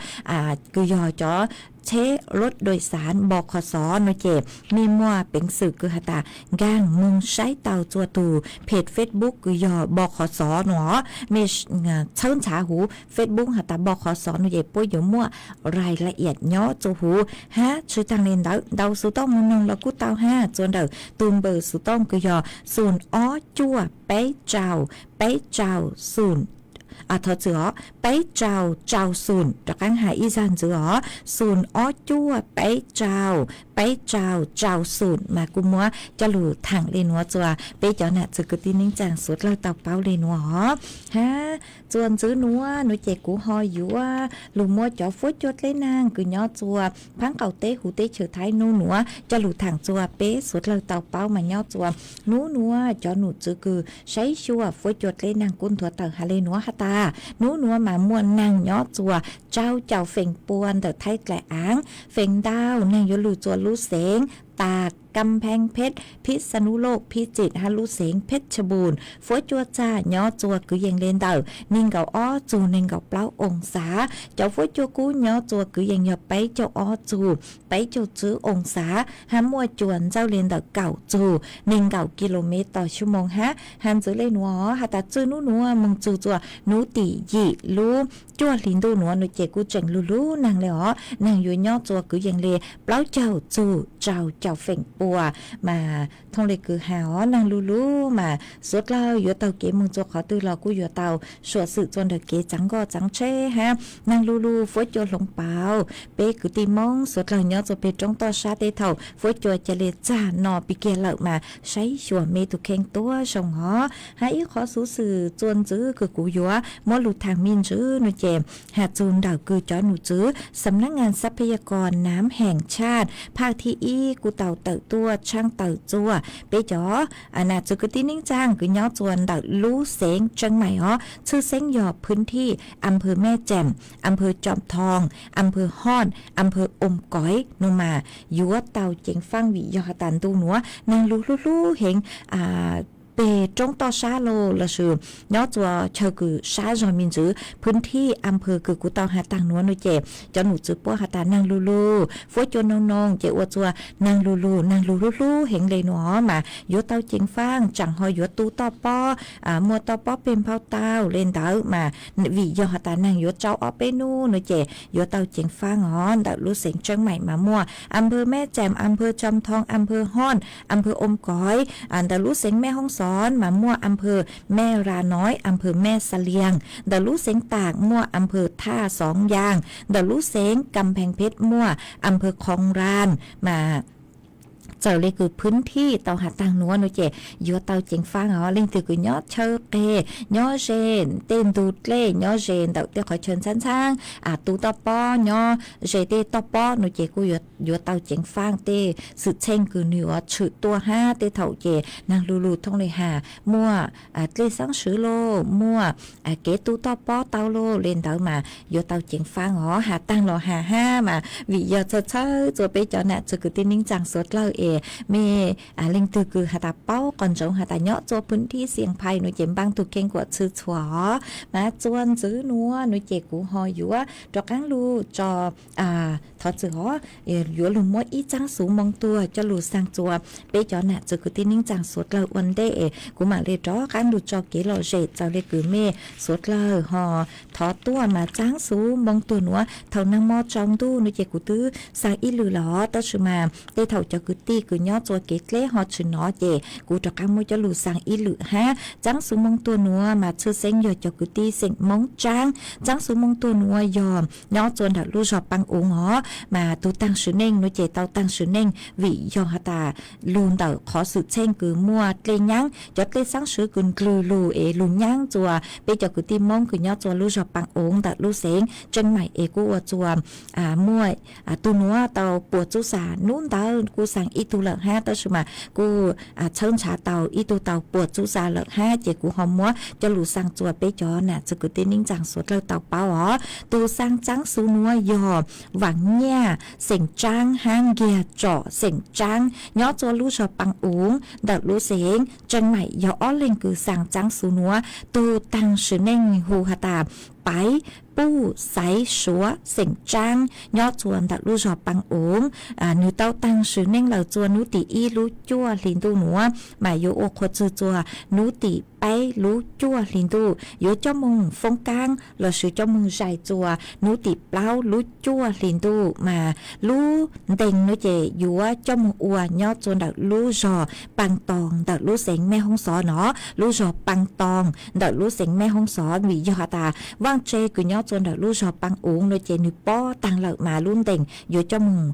kws yog cov tsheb รถโดยสาร บขส no ces mej muaj peev xwm kws has tas nkaag moog saib tau txuas tug page Facebook kws yog บขส no hov. Mej txhawb ntxhav huv Facebook has tas บขส no ces puab yuav muaj รายละเอียด nyob txuas huv. Hab tsi taag le ntawd, ntau xuv tooj moog noog los kuj tau hab txuas ntawm tug npawb xuv tooj kws yog xum ob cuaj peb rau peb rau xum, thov txim os, peb rau rau xum, rov qaab has ib zag ntxiv os, xum ob cuaj peb rau peb rau rau xum. Mas kuj muab coj lug thaam le nuav txuas peb cov nam txiv kwv tij neej tsaa suav dlawg tau paub le nuav os. Hab txuas ntxiv nuav nuav ces kuv ho yuav lug muab cov fuab cua dleb naag kws nyob txuas phaab qaum teb huv teb chaws Thaib nub nuav coj lug thaam txuas peb suav dlawg tau paub. Mas nyob txuas nub nuav cov num tswv kws saib xyuas fuab cua dleb naag kuj nthuav tawm has le nuav has tas nub nuav mas muaj naag nyob txuas rau caum feem pua ntawm Thaib dlaim aav, feem ntau naag yuav lug txuas lub xeev Tas, Kam Pheej Pheb, Phib Xa Nub Loj, Phib Txim hab lub xeev Pheb Tsha Npum, fuab cua txag nyob txua kwv yees le ntawm neeg nkaum ob txug neeg nkaum plaub oo xav. Cov fuab cua kub nyob txua kwv yees yog peb caug ob txug peb caug tsib oo xav, hab muaj cua ntxawj le ntawm kaum txug neeg nkaum kis lus mev tos xyoo moos hab. Has ntxiv le nuav has tas txij nub nuav moog txug txua nub tim yim lub cuaj hli ntuj nuav nuav ces kuj tseem lug lug naag le os, naag yuav nyob txua kwv yees le plaub caug txug rau caum feem pua. Mas thooj le kws has os, naag lug lug mas suav dlawg yuav taug kev moog txua qhov twg los kuj yuav tau suam xwm txua nrug kev txaav nkoj txaav tsheb hab. Naag lug lug fuab cua hloov pauv, peb kwv tij Moob suav dlawg nyob txua peg roob toj sab tej thaum fuab cua ca le txag no pig kiag lawm mas saib xyuas mej tug kheej tuab zoo os. Hab ib qhov xuv xwm txua ntxiv kws kuv yuav muab lug thaam me ntsis nuav ces has txug ntawm kws cov num txwv Sำນັກงานทรัพยากรน้ำแห่งชาติ phaj thib ib kuj tau tawm tuaj tshaaj tawm txua peb cov nam txwv kwv tij neej tsaa kws nyob txua ntawm lub xeev Tseeb Maim os, tshwj xeeb yog พื้นที่ อำเภอแม่แจ่ม อำเภอจอมทอง อำเภอฮอด อำเภออมก๋อย nuav mas yuav tau ceev faaj vim yog has tas ntu nuav naag lug hlub hlub heev peg roob toj sab los lossis nyob txua chaw kws sab zog me ntsis. พื้นที่ อำเภอ kws kuv tau has taag nuav nuav ces cov num txwv puab has tas naag lug lug fuab cua noo noo ces ua txua naag lug lug naag lug hlub hlub heev le nuav mas yuav tau ceev faaj tsaam ho yuav tu toj pob, muaj toj pob peg nphau taug le ntawd mas vim yog has tas naag yuav tsau ob peb nub nuav ces yuav tau ceev faaj os. Ntawm lub xeev Tseeb Maim mas muaj อำเภอแม่แจ่ม อำเภอจอมทอง อำเภอฮอด อำเภออมก๋อย ntawm lub xeev Mej Hoob Xov mas muaj อำเภอแม่ลาน้อย อำเภอแม่เสลียง ntawm lub xeev Taam muaj อำเภอท่าสองยาง ntawm lub xeev กำแพงเพชร muaj อำเภอคลองลาน mas txawm le kws พื้นที่ tau has taag nuav nuav ces yuav tau ceev faaj os. Leej twg kws nyob chaw qeg, nyob ze tej ntug dlej, nyob ze ntawm tej qhov chaw ntxhaab ntxhaab, tu toj pob, nyob ze tej toj pob nuav ces kuj yuav tau ceev faaj tej xwm txheej kws nwg yuav tshwm tuaj hab. Tej thaum ces naag lug lug thooj le has muaj dlej xaab swv lauj, muaj kev tu toj pob tau lauj le ntawd mas yuav tau ceev faaj os. Has taag los has hab mas vim yog txhawj txhawb txua peb cov nam txwv kwv tij neej tsaa suav dlawg es mej leej twg kws has tas paub qos ntsoov has tas nyob txua พื้นที่เสี่ยงภัย nuav ces npaaj tug kheej kuas txhwm txhua os. Mas txua ntxiv nuav nuav ces kuv ho yuav rov qaab lug tso thov txim os, yuav lug muab ib txaab xuv moo tuag coj lug xaa txua peb cov nam txwv kwv tij neej tsaa suav dlawg ua ntej es kuv maam le rov qaab lug tso kev lom zem. Txawm le kws mej suav dlawg ho thov tuaj mas txaab xuv moo tuag nuav thaum naag mo tsaus ntuj nuav ces kuv twb xaa ib lwm los, tab sis mas tej thaum cov kwv tij kws nyob txua kev dleb ho tsis nov ces kuv rov qaab muab coj lug xaa ib lwm hab. Txaab xuv moo tuag nuav mas tshwj xeeb yog cov kwv tij xeem Moob Tsaab. Txaab xuv moo tuag nuav yog nyob txua ntawm lub zog Paj Ung os, mas tug taag sim neej nuav ces tau taag sim neej vim yog has tas lug ntawm qhov xwm txheej kws muaj dlej nyaab, cov dlej xaab swv kws ndlwg lug es lug nyaab txua peb cov kwv tij Moob kws nyob txua lub zog Paj Ung ntawm lub xeev Tseeb Maim es kuj ua txua muaj tug nuav tau puas txub xas. Nub ntawd kuj xaa ib tug lawm hab, tab sis mas kuj txhawb ntshav tau ib tug tau puas txub xas lawm hab, ces kuv ho muab coj lug xaa txua peb cov nam txwv kwv tij neej tsaa suav dlawg tau paub os. Tug xaa txaab xuv nuav yog Vaam Nyiaj xeem Tsaab hab Nkiag Tsom xeem Tsaab nyob txua lub zog Paj Ung ntawm lub xeev Tseeb Maim, yog ob leeg kws xaa txaab xuv nuav. Tug taag sim neej hu has tas Paiv Puj Xaiv Suav xeem Tsaab nyob txua ntawm lub zog Paj Ung. Nwg tau taag sim neej lawm txua nub tim ib lub cuaj hli ntuj nuav mas yuav ua qhuav txug txua nub tim peb lub cuaj hli ntuj, yuav coj moog foob kaab lossis coj moog zais txua nub tim plaub lub cuaj hli ntuj. Mas lub ntees nuav ces yuav coj moog ua nyob txua ntawm lub zog Paj Toos ntawm lub xeev Mej Hoob Xov no. Lub zog Paj Toos ntawm lub xeev Mej Hoob Xov, vim yog has tas vaaj tse kws nyob txua ntawm lub zog Paj Ung nuav ces nwg pob taag lawm mas lub ntees yuav coj moog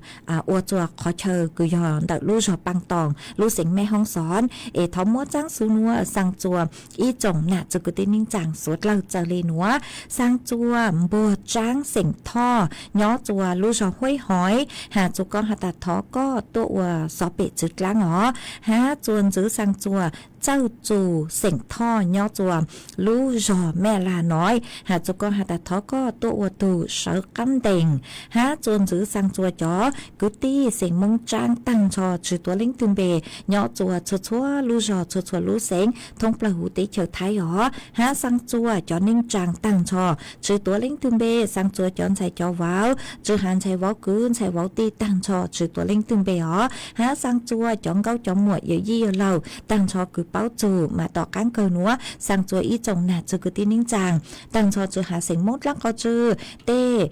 ua txua qhov chaw kws yog ntawm lub zog Paj Toos lub xeev Mej Hoob Xov. Es thov muab txaab xuv nuav xaa txua ib tsoom nam txwv kwv tij neej tsaa suav dlawg. Txawm le nuav, xaa txua Npuag Tsaab xeem Thoj nyob txua lub zog Huaib Hoiv, has txua koj has tas thov koj tuaj ua xov pem txwv dlaab os. Hab txua ntxiv xaa txua Txawj Txus xeem Thoj nyob txua lub zog Mej Las no, has txug koj has tas thov koj tuaj ua tug sawv qab ntees hab txua ntxwv xaa txua cov kwv tij xeem Moob Tsaab taag nrho tsi tuav leej twg npe nyob txua txhua txhua lub zog txhua txhua lub xeev thoob plawg huv teb chaws Thaib os, hab xaa txua cov neej tsaa taag nrho tsi tuav leej twg npe, xaa txua cov ntxhais cov vauv tsi has ntxhais vauv kwv ntxhais vauv tij taag nrho tsi tuav leej twg npe os, hab xaa txua cov nkauj cov muam yawm yij yawg laug taag nrho kws paub txug mas tom qaab kawg nuav xaa txua ib tsoom nam txwg kwv tij neej tsaa taag nrho tsi has xeem Moob dlaab qhov tsw tej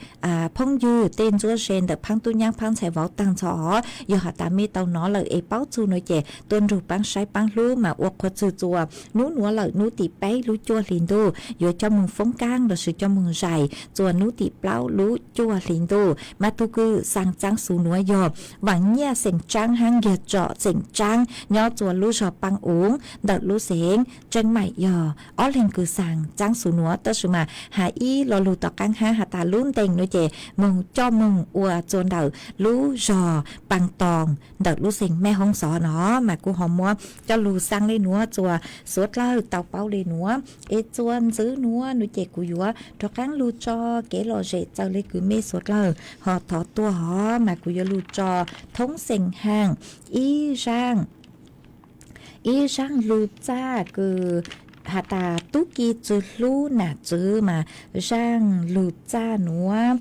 phooj ywg tej ntsuab ze ntawm phaab tub nyaab phaab ntxhais vauv taag nrho os. Yog has tas mej tau nov lawm es paub txug nuav ces tuaj nrug paab saib paab hlub mas ua qhua txwg txua nub nuav lawm nub tim peb lub cuaj hli ntuj yuav coj moog foob kaab lossis coj moog zais txua nub tim plaub lub cuaj hli ntuj. Mas tug kws xaa txaab xuv nuav yog Vaam Nyiaj xeem Tsaab hab Nkiag Tsom xeem Tsaab nyob txua lub zog Paab Uv ntawm lub xeev Tseeb Maim yog ob leeg kws xaa txaab xuv nuav. Tab sis mas has ib lo lug tom qaab hab has tas lub ntees nuav ces moog coj moog ua txua ntawm lub zog Paab Toos ntawm lub xeev Mej Hoob Xov no mas kuv ho muab coj lug xaa le nuav txua suav dlawg tau paub le nuav. Es txua ntxwv nuav nuav ces kuv yuav rov qaab lug tso kev lom zem txawm le kws mej suav dlawg ho thov tuaj hov mas kuv yuav lug tso thoob xeem haaj ib zaaj ib zaaj lug txaj kws has tas tub ki txwv hlub nam txwv mas zaaj lug txaj nuav.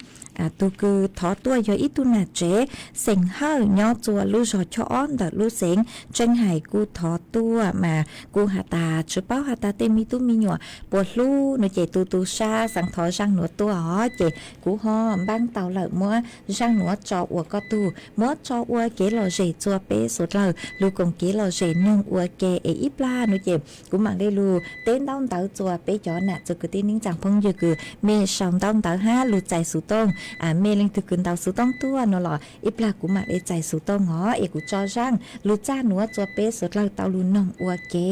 Tug kws thov tuaj yog ib tug nam tsev xeem Hawj nyob txua lub zog Choj Ob ntawm lub xeev Tseeb Hais kuj thov tuaj mas kuv has tas tsi paub has tas tej me tub me nyuam puas hlub nuav ces tu tu sab xaa thov zaaj nuav tuaj os. Ces kuv ho npaab tau lawm muab zaaj nuav tso ua koj tug, muab tso ua kev lom zem txua peb suav dlawg lug koom kev lom zem noog ua ke es ib plag nuav ces kuv maam le lug teb ntaub ntawv txua peb cov nam txwg kwv tij neej tsaa phooj ywg kws mej sau ntaub ntawv hab lug txais xuv tooj. Mej leej twg kws ntaus xuv tooj tuaj nuav los ib plag kuv maam le txais xuv tooj os. Es kuv tso zaaj lug txaj nuav txua peb suav dlawg tau lug noog ua ke.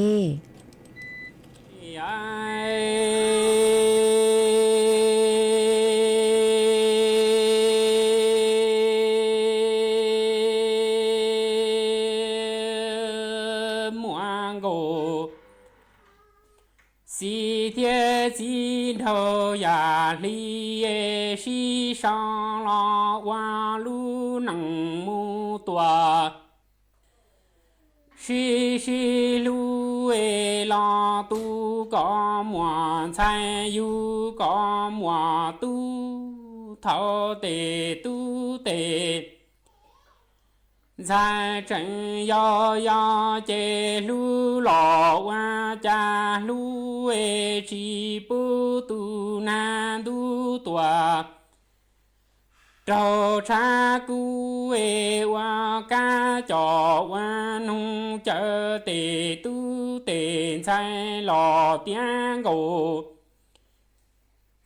Muaj nkaus xib thiab txiv nraug yam hli, sib sau los ua lub neej mus tuaj. Sib sib hlub es los tu kom muaj ntxhais, yug kom muaj tub, thaum tej tub tej ntxhais tseem yau yau ces hlub los ua cas hlub es tsis pub tus nag ntuj tuaj. Raug tshav kub es ua kab coj ua noog, cawm tej tub tej ntxhais los tiav nkaus.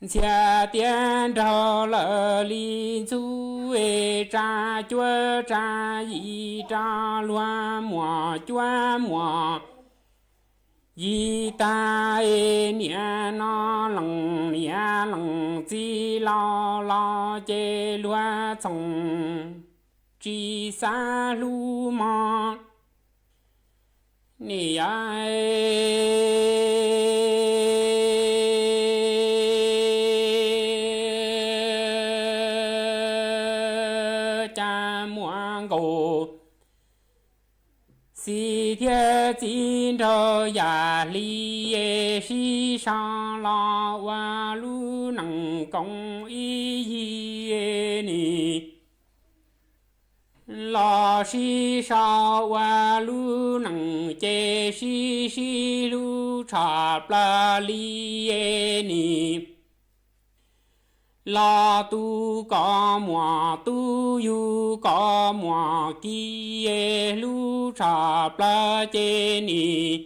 Ntxhias tiav nraug lawm li ntxub es tsa cuab tsa yim, tsa luag muaj cuab muaj yim tag es niam no lees niam lees txiv, laus laus ces luag txhoov tsis xav hlub mog. Nim yog cas muaj nkaus xib thiab txiv nraug yam hli, sib sau los ua lub neej koom ib yig nim. Los sib sau ua lub neej ces sib sib hlub tshaj plaws li nim. Los tu kom muaj tub, yug kom muaj kiv, hlub tshaj plaws ces nim.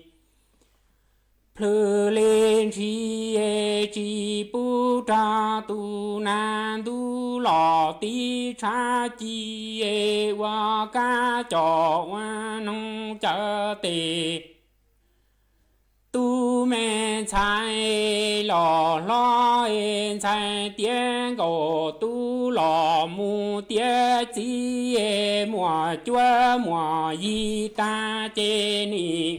Plhws li ntshis tsis pub rog, tus nag ntuj los tib tshav ci ua kab coj ua noog, cawm tej tub me ntxhais los hlob, ntxhais tiav nkaus tub los mus tiav txiv, muaj cuab muaj yig tag ces nim.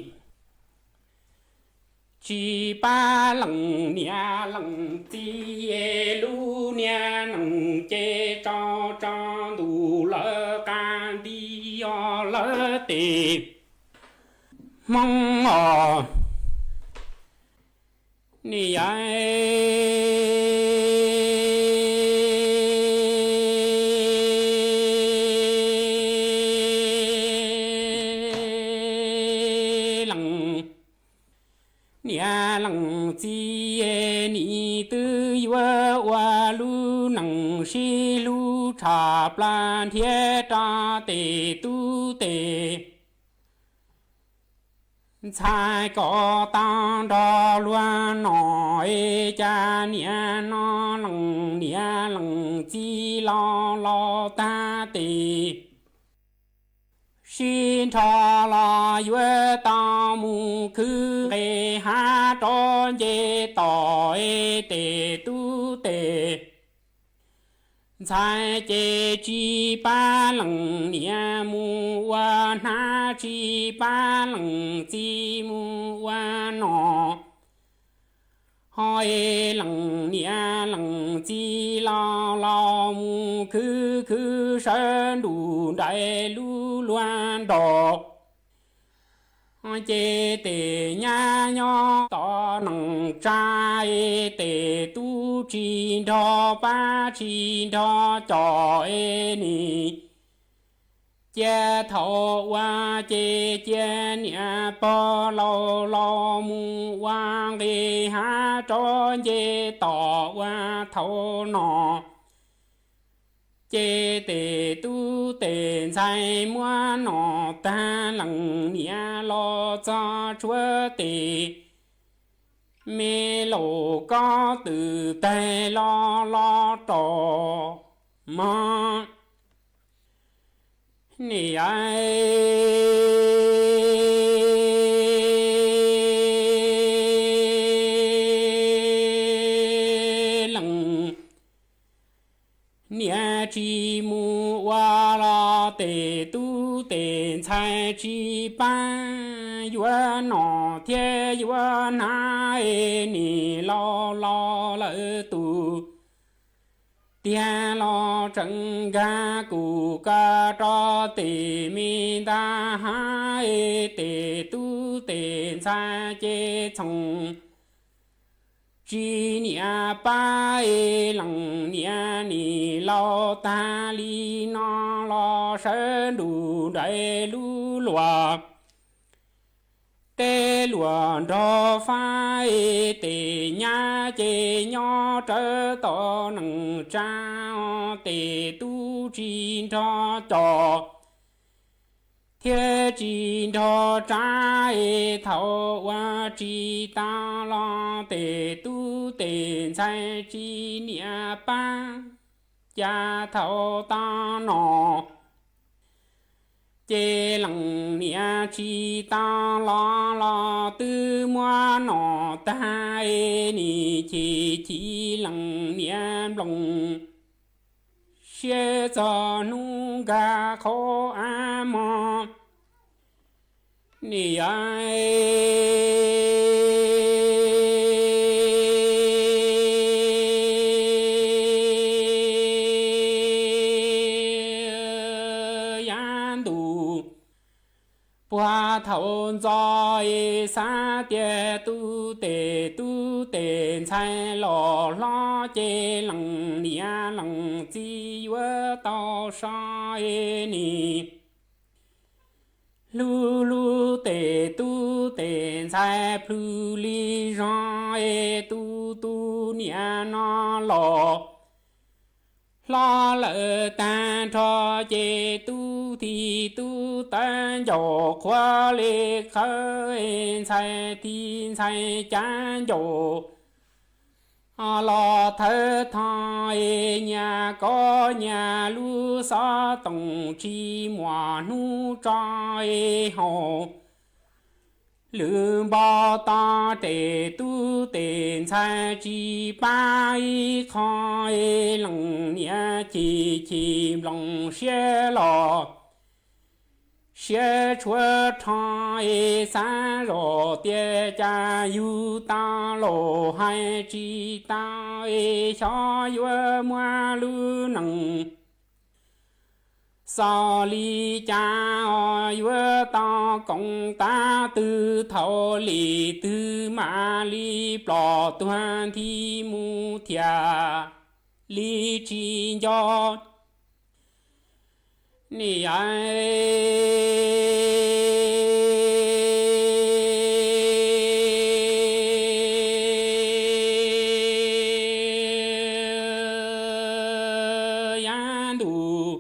tsis pab leej niam leej txiv, lub niag neej ces tso tso ntuj lawv qab nti os lawv tes Hmoob os. Niam leej, niam leej txiv, nim twb yuav ua lub neej sib hlub tshaj plaws nrhiav rau tes tub tes ntxhais kom tau nrog luag no, es cas niam no leej niam leej txiv laus laus tag tes sib nrho los yuav tau mus khwv nqe hav rov nce tom, es tes tub tes ntxhais ces tsis pab leej niam mus ua hnab, tsis pab leej txiv mus ua no, ho es leej niam leej txiv laus laus mus khwv khwv sawv ntuj nraim lub luag nrog, ces tes nyab nyob tom neej tsa, es tes tub tsis nrog pab tsis nrog coj, es nim cia thaum ua ces cia niam pog laus laus mus ua nqe hav rov nce tom ua thaum no, ces tes tub tes ntxhais muab nom tag, leej niam los txog tshuav tes me laus kob twm taig los los rau mog. Niam leej, niam tsis mus ua los tes tub tes ntxhais tsis pab yuav nom thiab yuav hnab, es nim laus los lawm tus tiag los tseem nkag kuv kav rau tes me ntaj hav, es tes tub tes ntxhais ces txhoov tsis niam pab, es leej niam nim laus tag li no los sawv ntuj nraim lub luag tej luag nrog fab, es tes nyab ces nyob rawv tom neej tsa, tes tub tsis nrog coj thiab tsis nrog tsa, es thaum ua tsis tau los tes tub tes ntxhais tsis niam pab, cas thaum tau nom ces leej niam tsis tau los los twb muab nom tag, es nim chim chim leej niam nplooj siab txog hnub nkag qhov av mog. Niam yav ntuj puag thaum ntxov es xav tias tub tes tub tes ntxhais los hlob ces leej niam leej txiv yuav tau so, es nim hlub hlub tes tub tes ntxhais plhws li zog, es tus tus niam no los hlob lawm tag nrho, ces tub thij tub tawv ncaus qhuav li qhawv, ntxhais thij ntxhais cav ncaus los thawv tho, es nyias kov nyias lub xov tooj tsis muaj hnub tso, es haus lwm npau taws, tes tub tes ntxhais tsis pab ib qho, es leej niam chim chim nplooj siab los siab tshuav rho es xav zom tias cas yug tau los hais tsis tau es xyov yuav muab lub neej xaus li cas os, yuav tau koom tab twg thaum li twg mam li ploj tuag nthi mus thiaj li tsis nco. Ni yav ntuj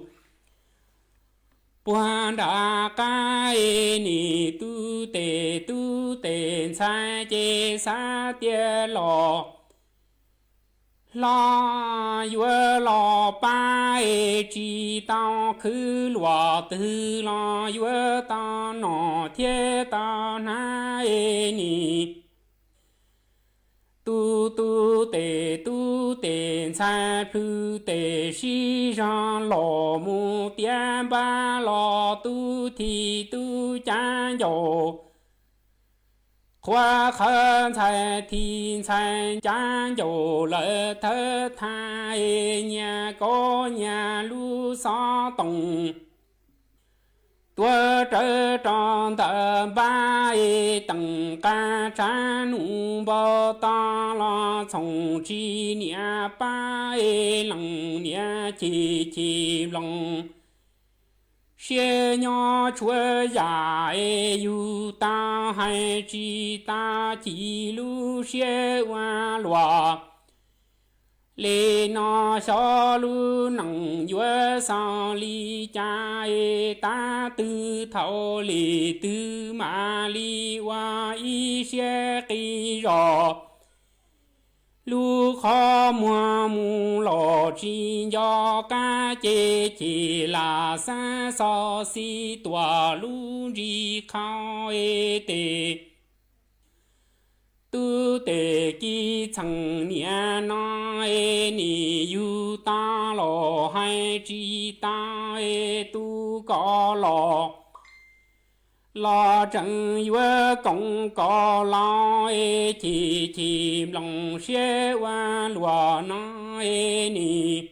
puag nram qab es nim tub tes tub tes ntxhais ces xav tias los hlob yuav los pab es tsis tau khwv luam twg los yuav tau noj thiab tau hnav es nim tub tub tes tub tes ntxhais plhws tes sib zog los mus tiav npab los tub thim tub cav ncaus. Qhuav qhawv ntxhais thim ntxhais cav ncaus lawm thawb thaj es nyias kob nyias lub xov tooj. Tuav rawv rau ntawm npab es teem qab tshav num npau taws los txhoov tsis niam pab es leej niam chim chim nploos siab nyob tshuav yam es yug tau hais tsis tau chim lub siab ua luaj. Li no xyov lub neej yuav xaus li cas es tab twg thaum li twg mam li ua ib siab qis zog. Lub qhov muag mus los tsis nco qab ces chim lam xav xov xij tuam lub ntsis qhau es tes. Tub tes kib txheem niam no es nim yug tau los hais tsis tau es tub koj los los tseem yuav koom koj los es chim chim nploos siab ua luaj no es nim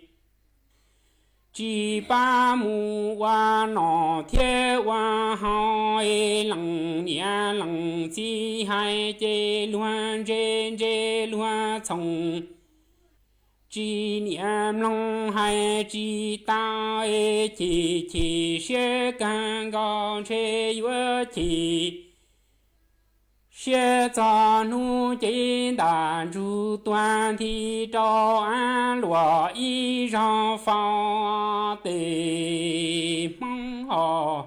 tsis pab mus ua noj thiab ua haus es leej niam leej txiv hais ces luag ntse ntse luag txhoov. Tsis niam mloog hais tsis tau es chim chim siab kawg nkaus ntshe yuav chim siab txog hnub ces ntam ntsug tuag nthi rau av luaj ib zaug faus tes Hmoob os.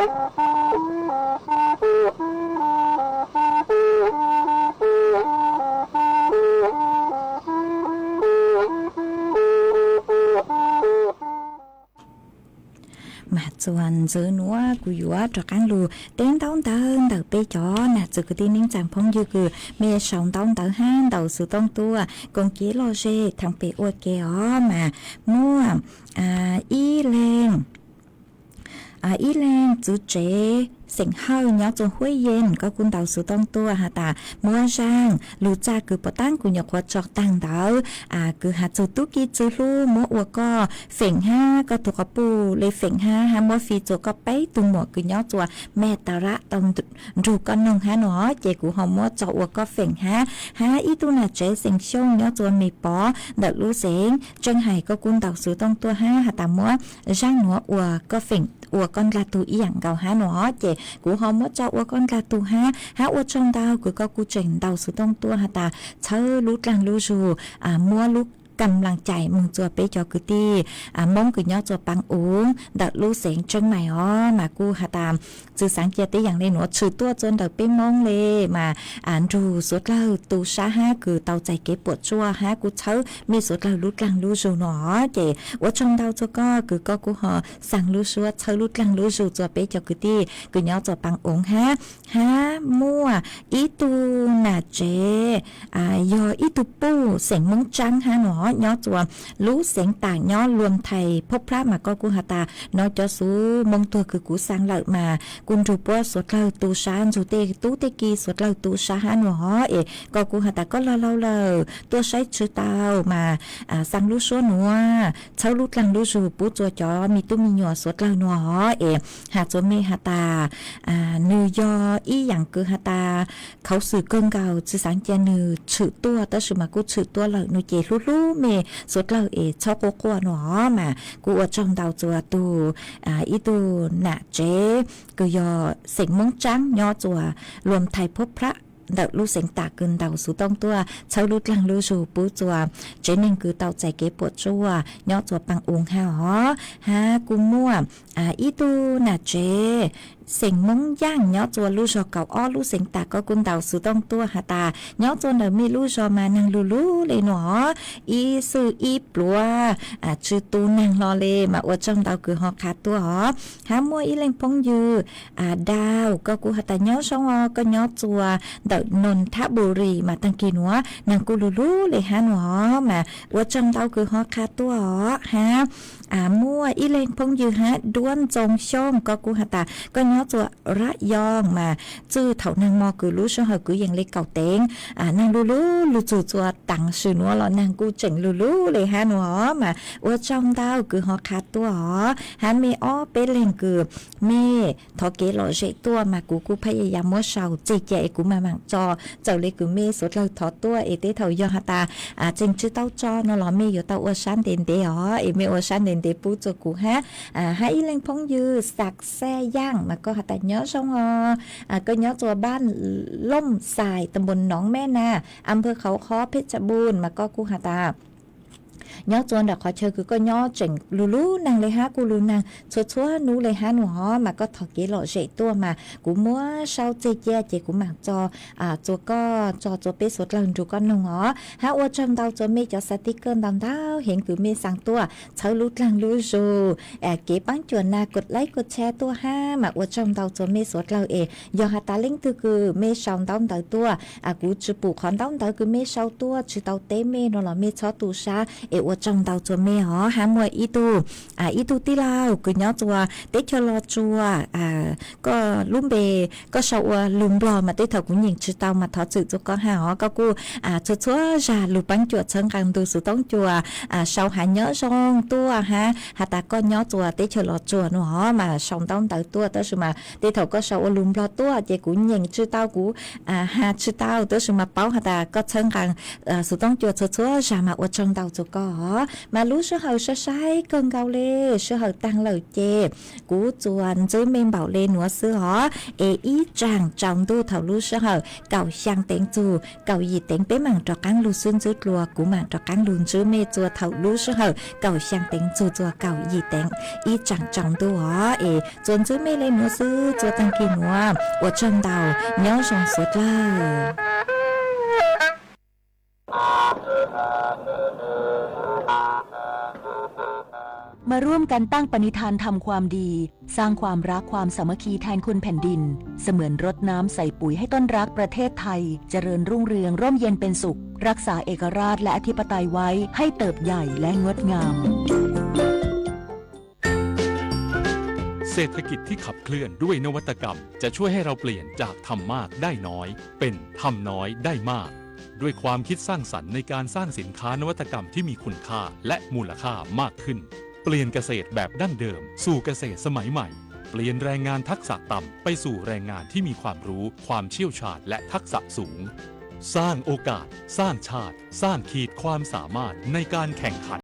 Mas txuas ntxiv nuav kuv yuav rov qaab lug teb ntaub ntawv ntawm peb cov nam txiv kwv tij neej tsaa phooj ywg kws mej sau ntaub ntawv hab ntaus xuv tooj tuaj koom kev lom zem thaam pem ua ke os. Mas muaj ib leeg, ib leeg txwv tsev xeem Hawj nyob txuas Huab Yees, koj kuj ntaus xuv tooj tuaj has tas muab zaaj lug txaj kws puav taab kuv nyuam qhuav tso taag ntawd, kws has txug tub ki txwv hlub muab ua koj feem hab koj tug quas puj le feem hab, hab muab fi txuas koj peb tug muam kws nyob txuas Mes Tas Rab tau nrug koj noog hab no, ces kuv ho muab tso ua koj feem hab. Hab ib tug nam tsev xeem Xyooj nyob txuas Me Pov ntawm lub xeev Tseej Hais, koj kuj ntaus xuv tooj tuaj hab has tas muab zaaj nuav ua koj feem ua koj ndlag tug ib yaam nkaus hab no, ces kuv ho muab tso ua koj ndlag tug hab. Hab ua tsaug ntau kws koj kuj tseem ntaus xuv tooj tuaj has tas txhawb lub dlaag lub zug, muab lub kam laam cais moog txuas peb cov kwv tij Moob kws nyob txuas Paab Ung ntawm lub xeev Tseeb Mais os. Mas kuj has tas txwv xaav cia teb yaam le nuav tshwm tuaj txuas ntawm peb Moob le, mas nrug suav dlawg tu sab hab kws tau txais kev puam tsuaj hab kuj txhawb mej suav dlawg lub dlaag lub zug no, ces ua tsaug ntau txuas koj kws koj kuj ho xaa lub suab txhawb lub dlaag lub zug txuas peb cov kwv tij kws nyob txuas Paab Ung hab. Hab muaj ib tug nam tsev, yog ib tug puj xeem Moob Tsaab hab no, nyob txuas lub xeev Tam nyob Luam Thais Phob Plab, mas koj kuj has tas no cov xuv moo tuag kws kuv xaa lawm mas kuj nrug puab suav dlawg tu sab ntxug tej tub tej ki suav dlawg tu sab hab no os. Es koj kuj has tas koj laug laug lawm tuaj saib tsi tau mas xaa lub suab nuav txhawb lub dlaag lub zug pub txuas cov me tub me nyuam suav dlawg no os. Es has txuas mej has tas nwg yog ib yaam kws has tas khuv xim kawg nkaus, tsi xaav cia nwg tshwm tuaj tab sis mas kuj tshwm tuaj lawm no ces hlub hlub mej suav dlawg es txhob quaj quaj no os. Mas kuj ua tsaug ntau txuas tug ib tug nam tsev kws yog xeem Moob Tsaab nyob txuas Luam Thais Phob Plab ntawm lub xeev Tam kws ntaus xuv tooj tuaj txhawb lub dlaag lub zug pub txuas tsev neeg kws tau txais kev puam tsuaj nyob txuas Paab Ung hab os. Hab kuj muaj ib tug nam tsev xeem Moob Yaaj nyob txuas lub zog kaum ob lub xeev Tam, koj kuj ntaus xuv tooj tuaj has tas nyob txuas ntawm mej lub zog mas naag lug lug le no os, ib xwb ib pluav tsi tu naag hlo le, mas ua tsaug ntau kws ho qha tuaj os. Hab muaj ib leeg phooj ywg Dau, koj kuj has tas nyob zoo os, koj nyob txuas ntawm Noos Thab Npum Ris mas taag kis nuav naag kuj lug lug le hab no os, mas ua tsaug ntau kws ho qha tuaj os. Hab muaj ib leeg phooj ywg hab Duab Ntxoo Xyooj, koj kuj has tas koj nyob txuas Rab Yoo mas txwj thaum naag mo kws lub sij hawm kwv yees le kaum teev, naag lug lug lug txug txuas taag sim nuav los naag kuj tseem lug lug le hab no os, mas ua tsaug ntau kws ho qha tuaj os. Hab mej ob peb leeg kws mej thov kev lom zem tuaj mas kuv kuj phaj ya ya muab sau txeg cia es kuv maam maam tso, txawm le kws mej suav dlawg thov tuaj es tej thaum yog has tas tseem tsi tau tso no los mej yuav tau ua sab ntev ntev os, es mej ua sab ntev ntev pub txuas kuv hab. Hab ib leeg phooj ywg Xav Xaj Yaaj mas koj has tas nyob zoo os, koj nyob txuas Npab Looj Xais, tam npum Noov Meb Nas, am pawg Qhauv Qhob, Phej Tsa Npun mas koj kuj has tas nyob txuas ntawm qhov chaw kws koj nyob tseem lug lug naag le hab kuj lug naag txhua txhua nub le hab no os, mas koj thov kev lom zem tuaj mas kuv muab sau txeg cia ces kuv maam tso txuas koj, tso txuas peb suav dlawg nrug koj noog os. Hab ua tsaug ntau txuas mej cov xav tij kawg ntau ntau heev kws mej xaa tuaj txhawb lub dlaag lub zug, kev paab cuam nas kuas laib kuas tshab tuaj hab, mas ua tsaug ntau txuas mej suav dlawg es yog has tas leej twg kws mej sau ntaub ntawv tuaj, kuv tsi pum qhov ntaub ntawv kws mej sau tuaj tsi tau teb mej no los mej txhob tu sab es ua tsaug ntau txuas mej os. Hab muaj ib tug, ib tug tij laug kws nyob txuas teb chaws Los Tsuas, koj lub npe koj sau ua lug Nplog mas tej thaum kuv nyeem tsi tau mas thov txim txuas koj hab os. Koj kuj txhua txhua zag lug paab cuam txhawb nqaa ntu xuv toob cua, sau has nyob zoo tuaj hab has tas koj nyob txuas teb chaws Los Tsuas no os, mas sau ntaub ntawv tuaj tab sis mas tej thaum koj sau ua lug Nplog tuaj ces kuv nyeem tsi tau, kuv has tsi tau tab sis mas paub has tas koj txhawb nqaa xuv toob cua txhua txhua zag mas ua tsaug ntau txuas ko. Mas lub sij hawm sai sai kawg nkaus li, sij hawm taag lawm ces kuv txuas ntxwb mej npaum le nuav xwb os. Es ib tsaam tsaus ntuj thaum lub sij hawm kaum xyaa teev txug kaum yim teev peb maam rov qaab lug xwb ntxwb dlua, kuv maam rov qaab lug ntxwb mej txuas thaum lub sij hawm kaum xyaa teev txug txuas kaum yim teev, ib tsaam tsaus ntuj os. Es txuas ntxwb mej le nuav xwb, txuas taag kis nuav, ua tsaug ntau, nyob zoo suav dlawg. มาร่วมกันตั้งปณิธานทำความดี สร้างความรักความสามัคคีแทนคุณแผ่นดิน เสมือนรดน้ำใส่ปุ๋ยให้ต้นรักประเทศไทย เจริญรุ่งเรือง ร่มเย็นเป็นสุข รักษาเอกราชและอธิปไตยไว้ให้เติบใหญ่และงดงาม เศรษฐกิจที่ขับเคลื่อนด้วยนวัตกรรมจะช่วยให้เราเปลี่ยนจากทำมากได้น้อย เป็นทำน้อยได้มาก ด้วยความคิดสร้างสรรค์ในการสร้างสินค้านวัตกรรมที่มีคุณค่าและมูลค่ามากขึ้น เปลี่ยนเกษตรแบบดั้งเดิมสู่เกษตรสมัยใหม่ เปลี่ยนแรงงานทักษะต่ำไปสู่แรงงานที่มีความรู้ ความเชี่ยวชาญ และทักษะสูง สร้างโอกาส สร้างชาติ สร้างขีดความสามารถในการแข่งขัน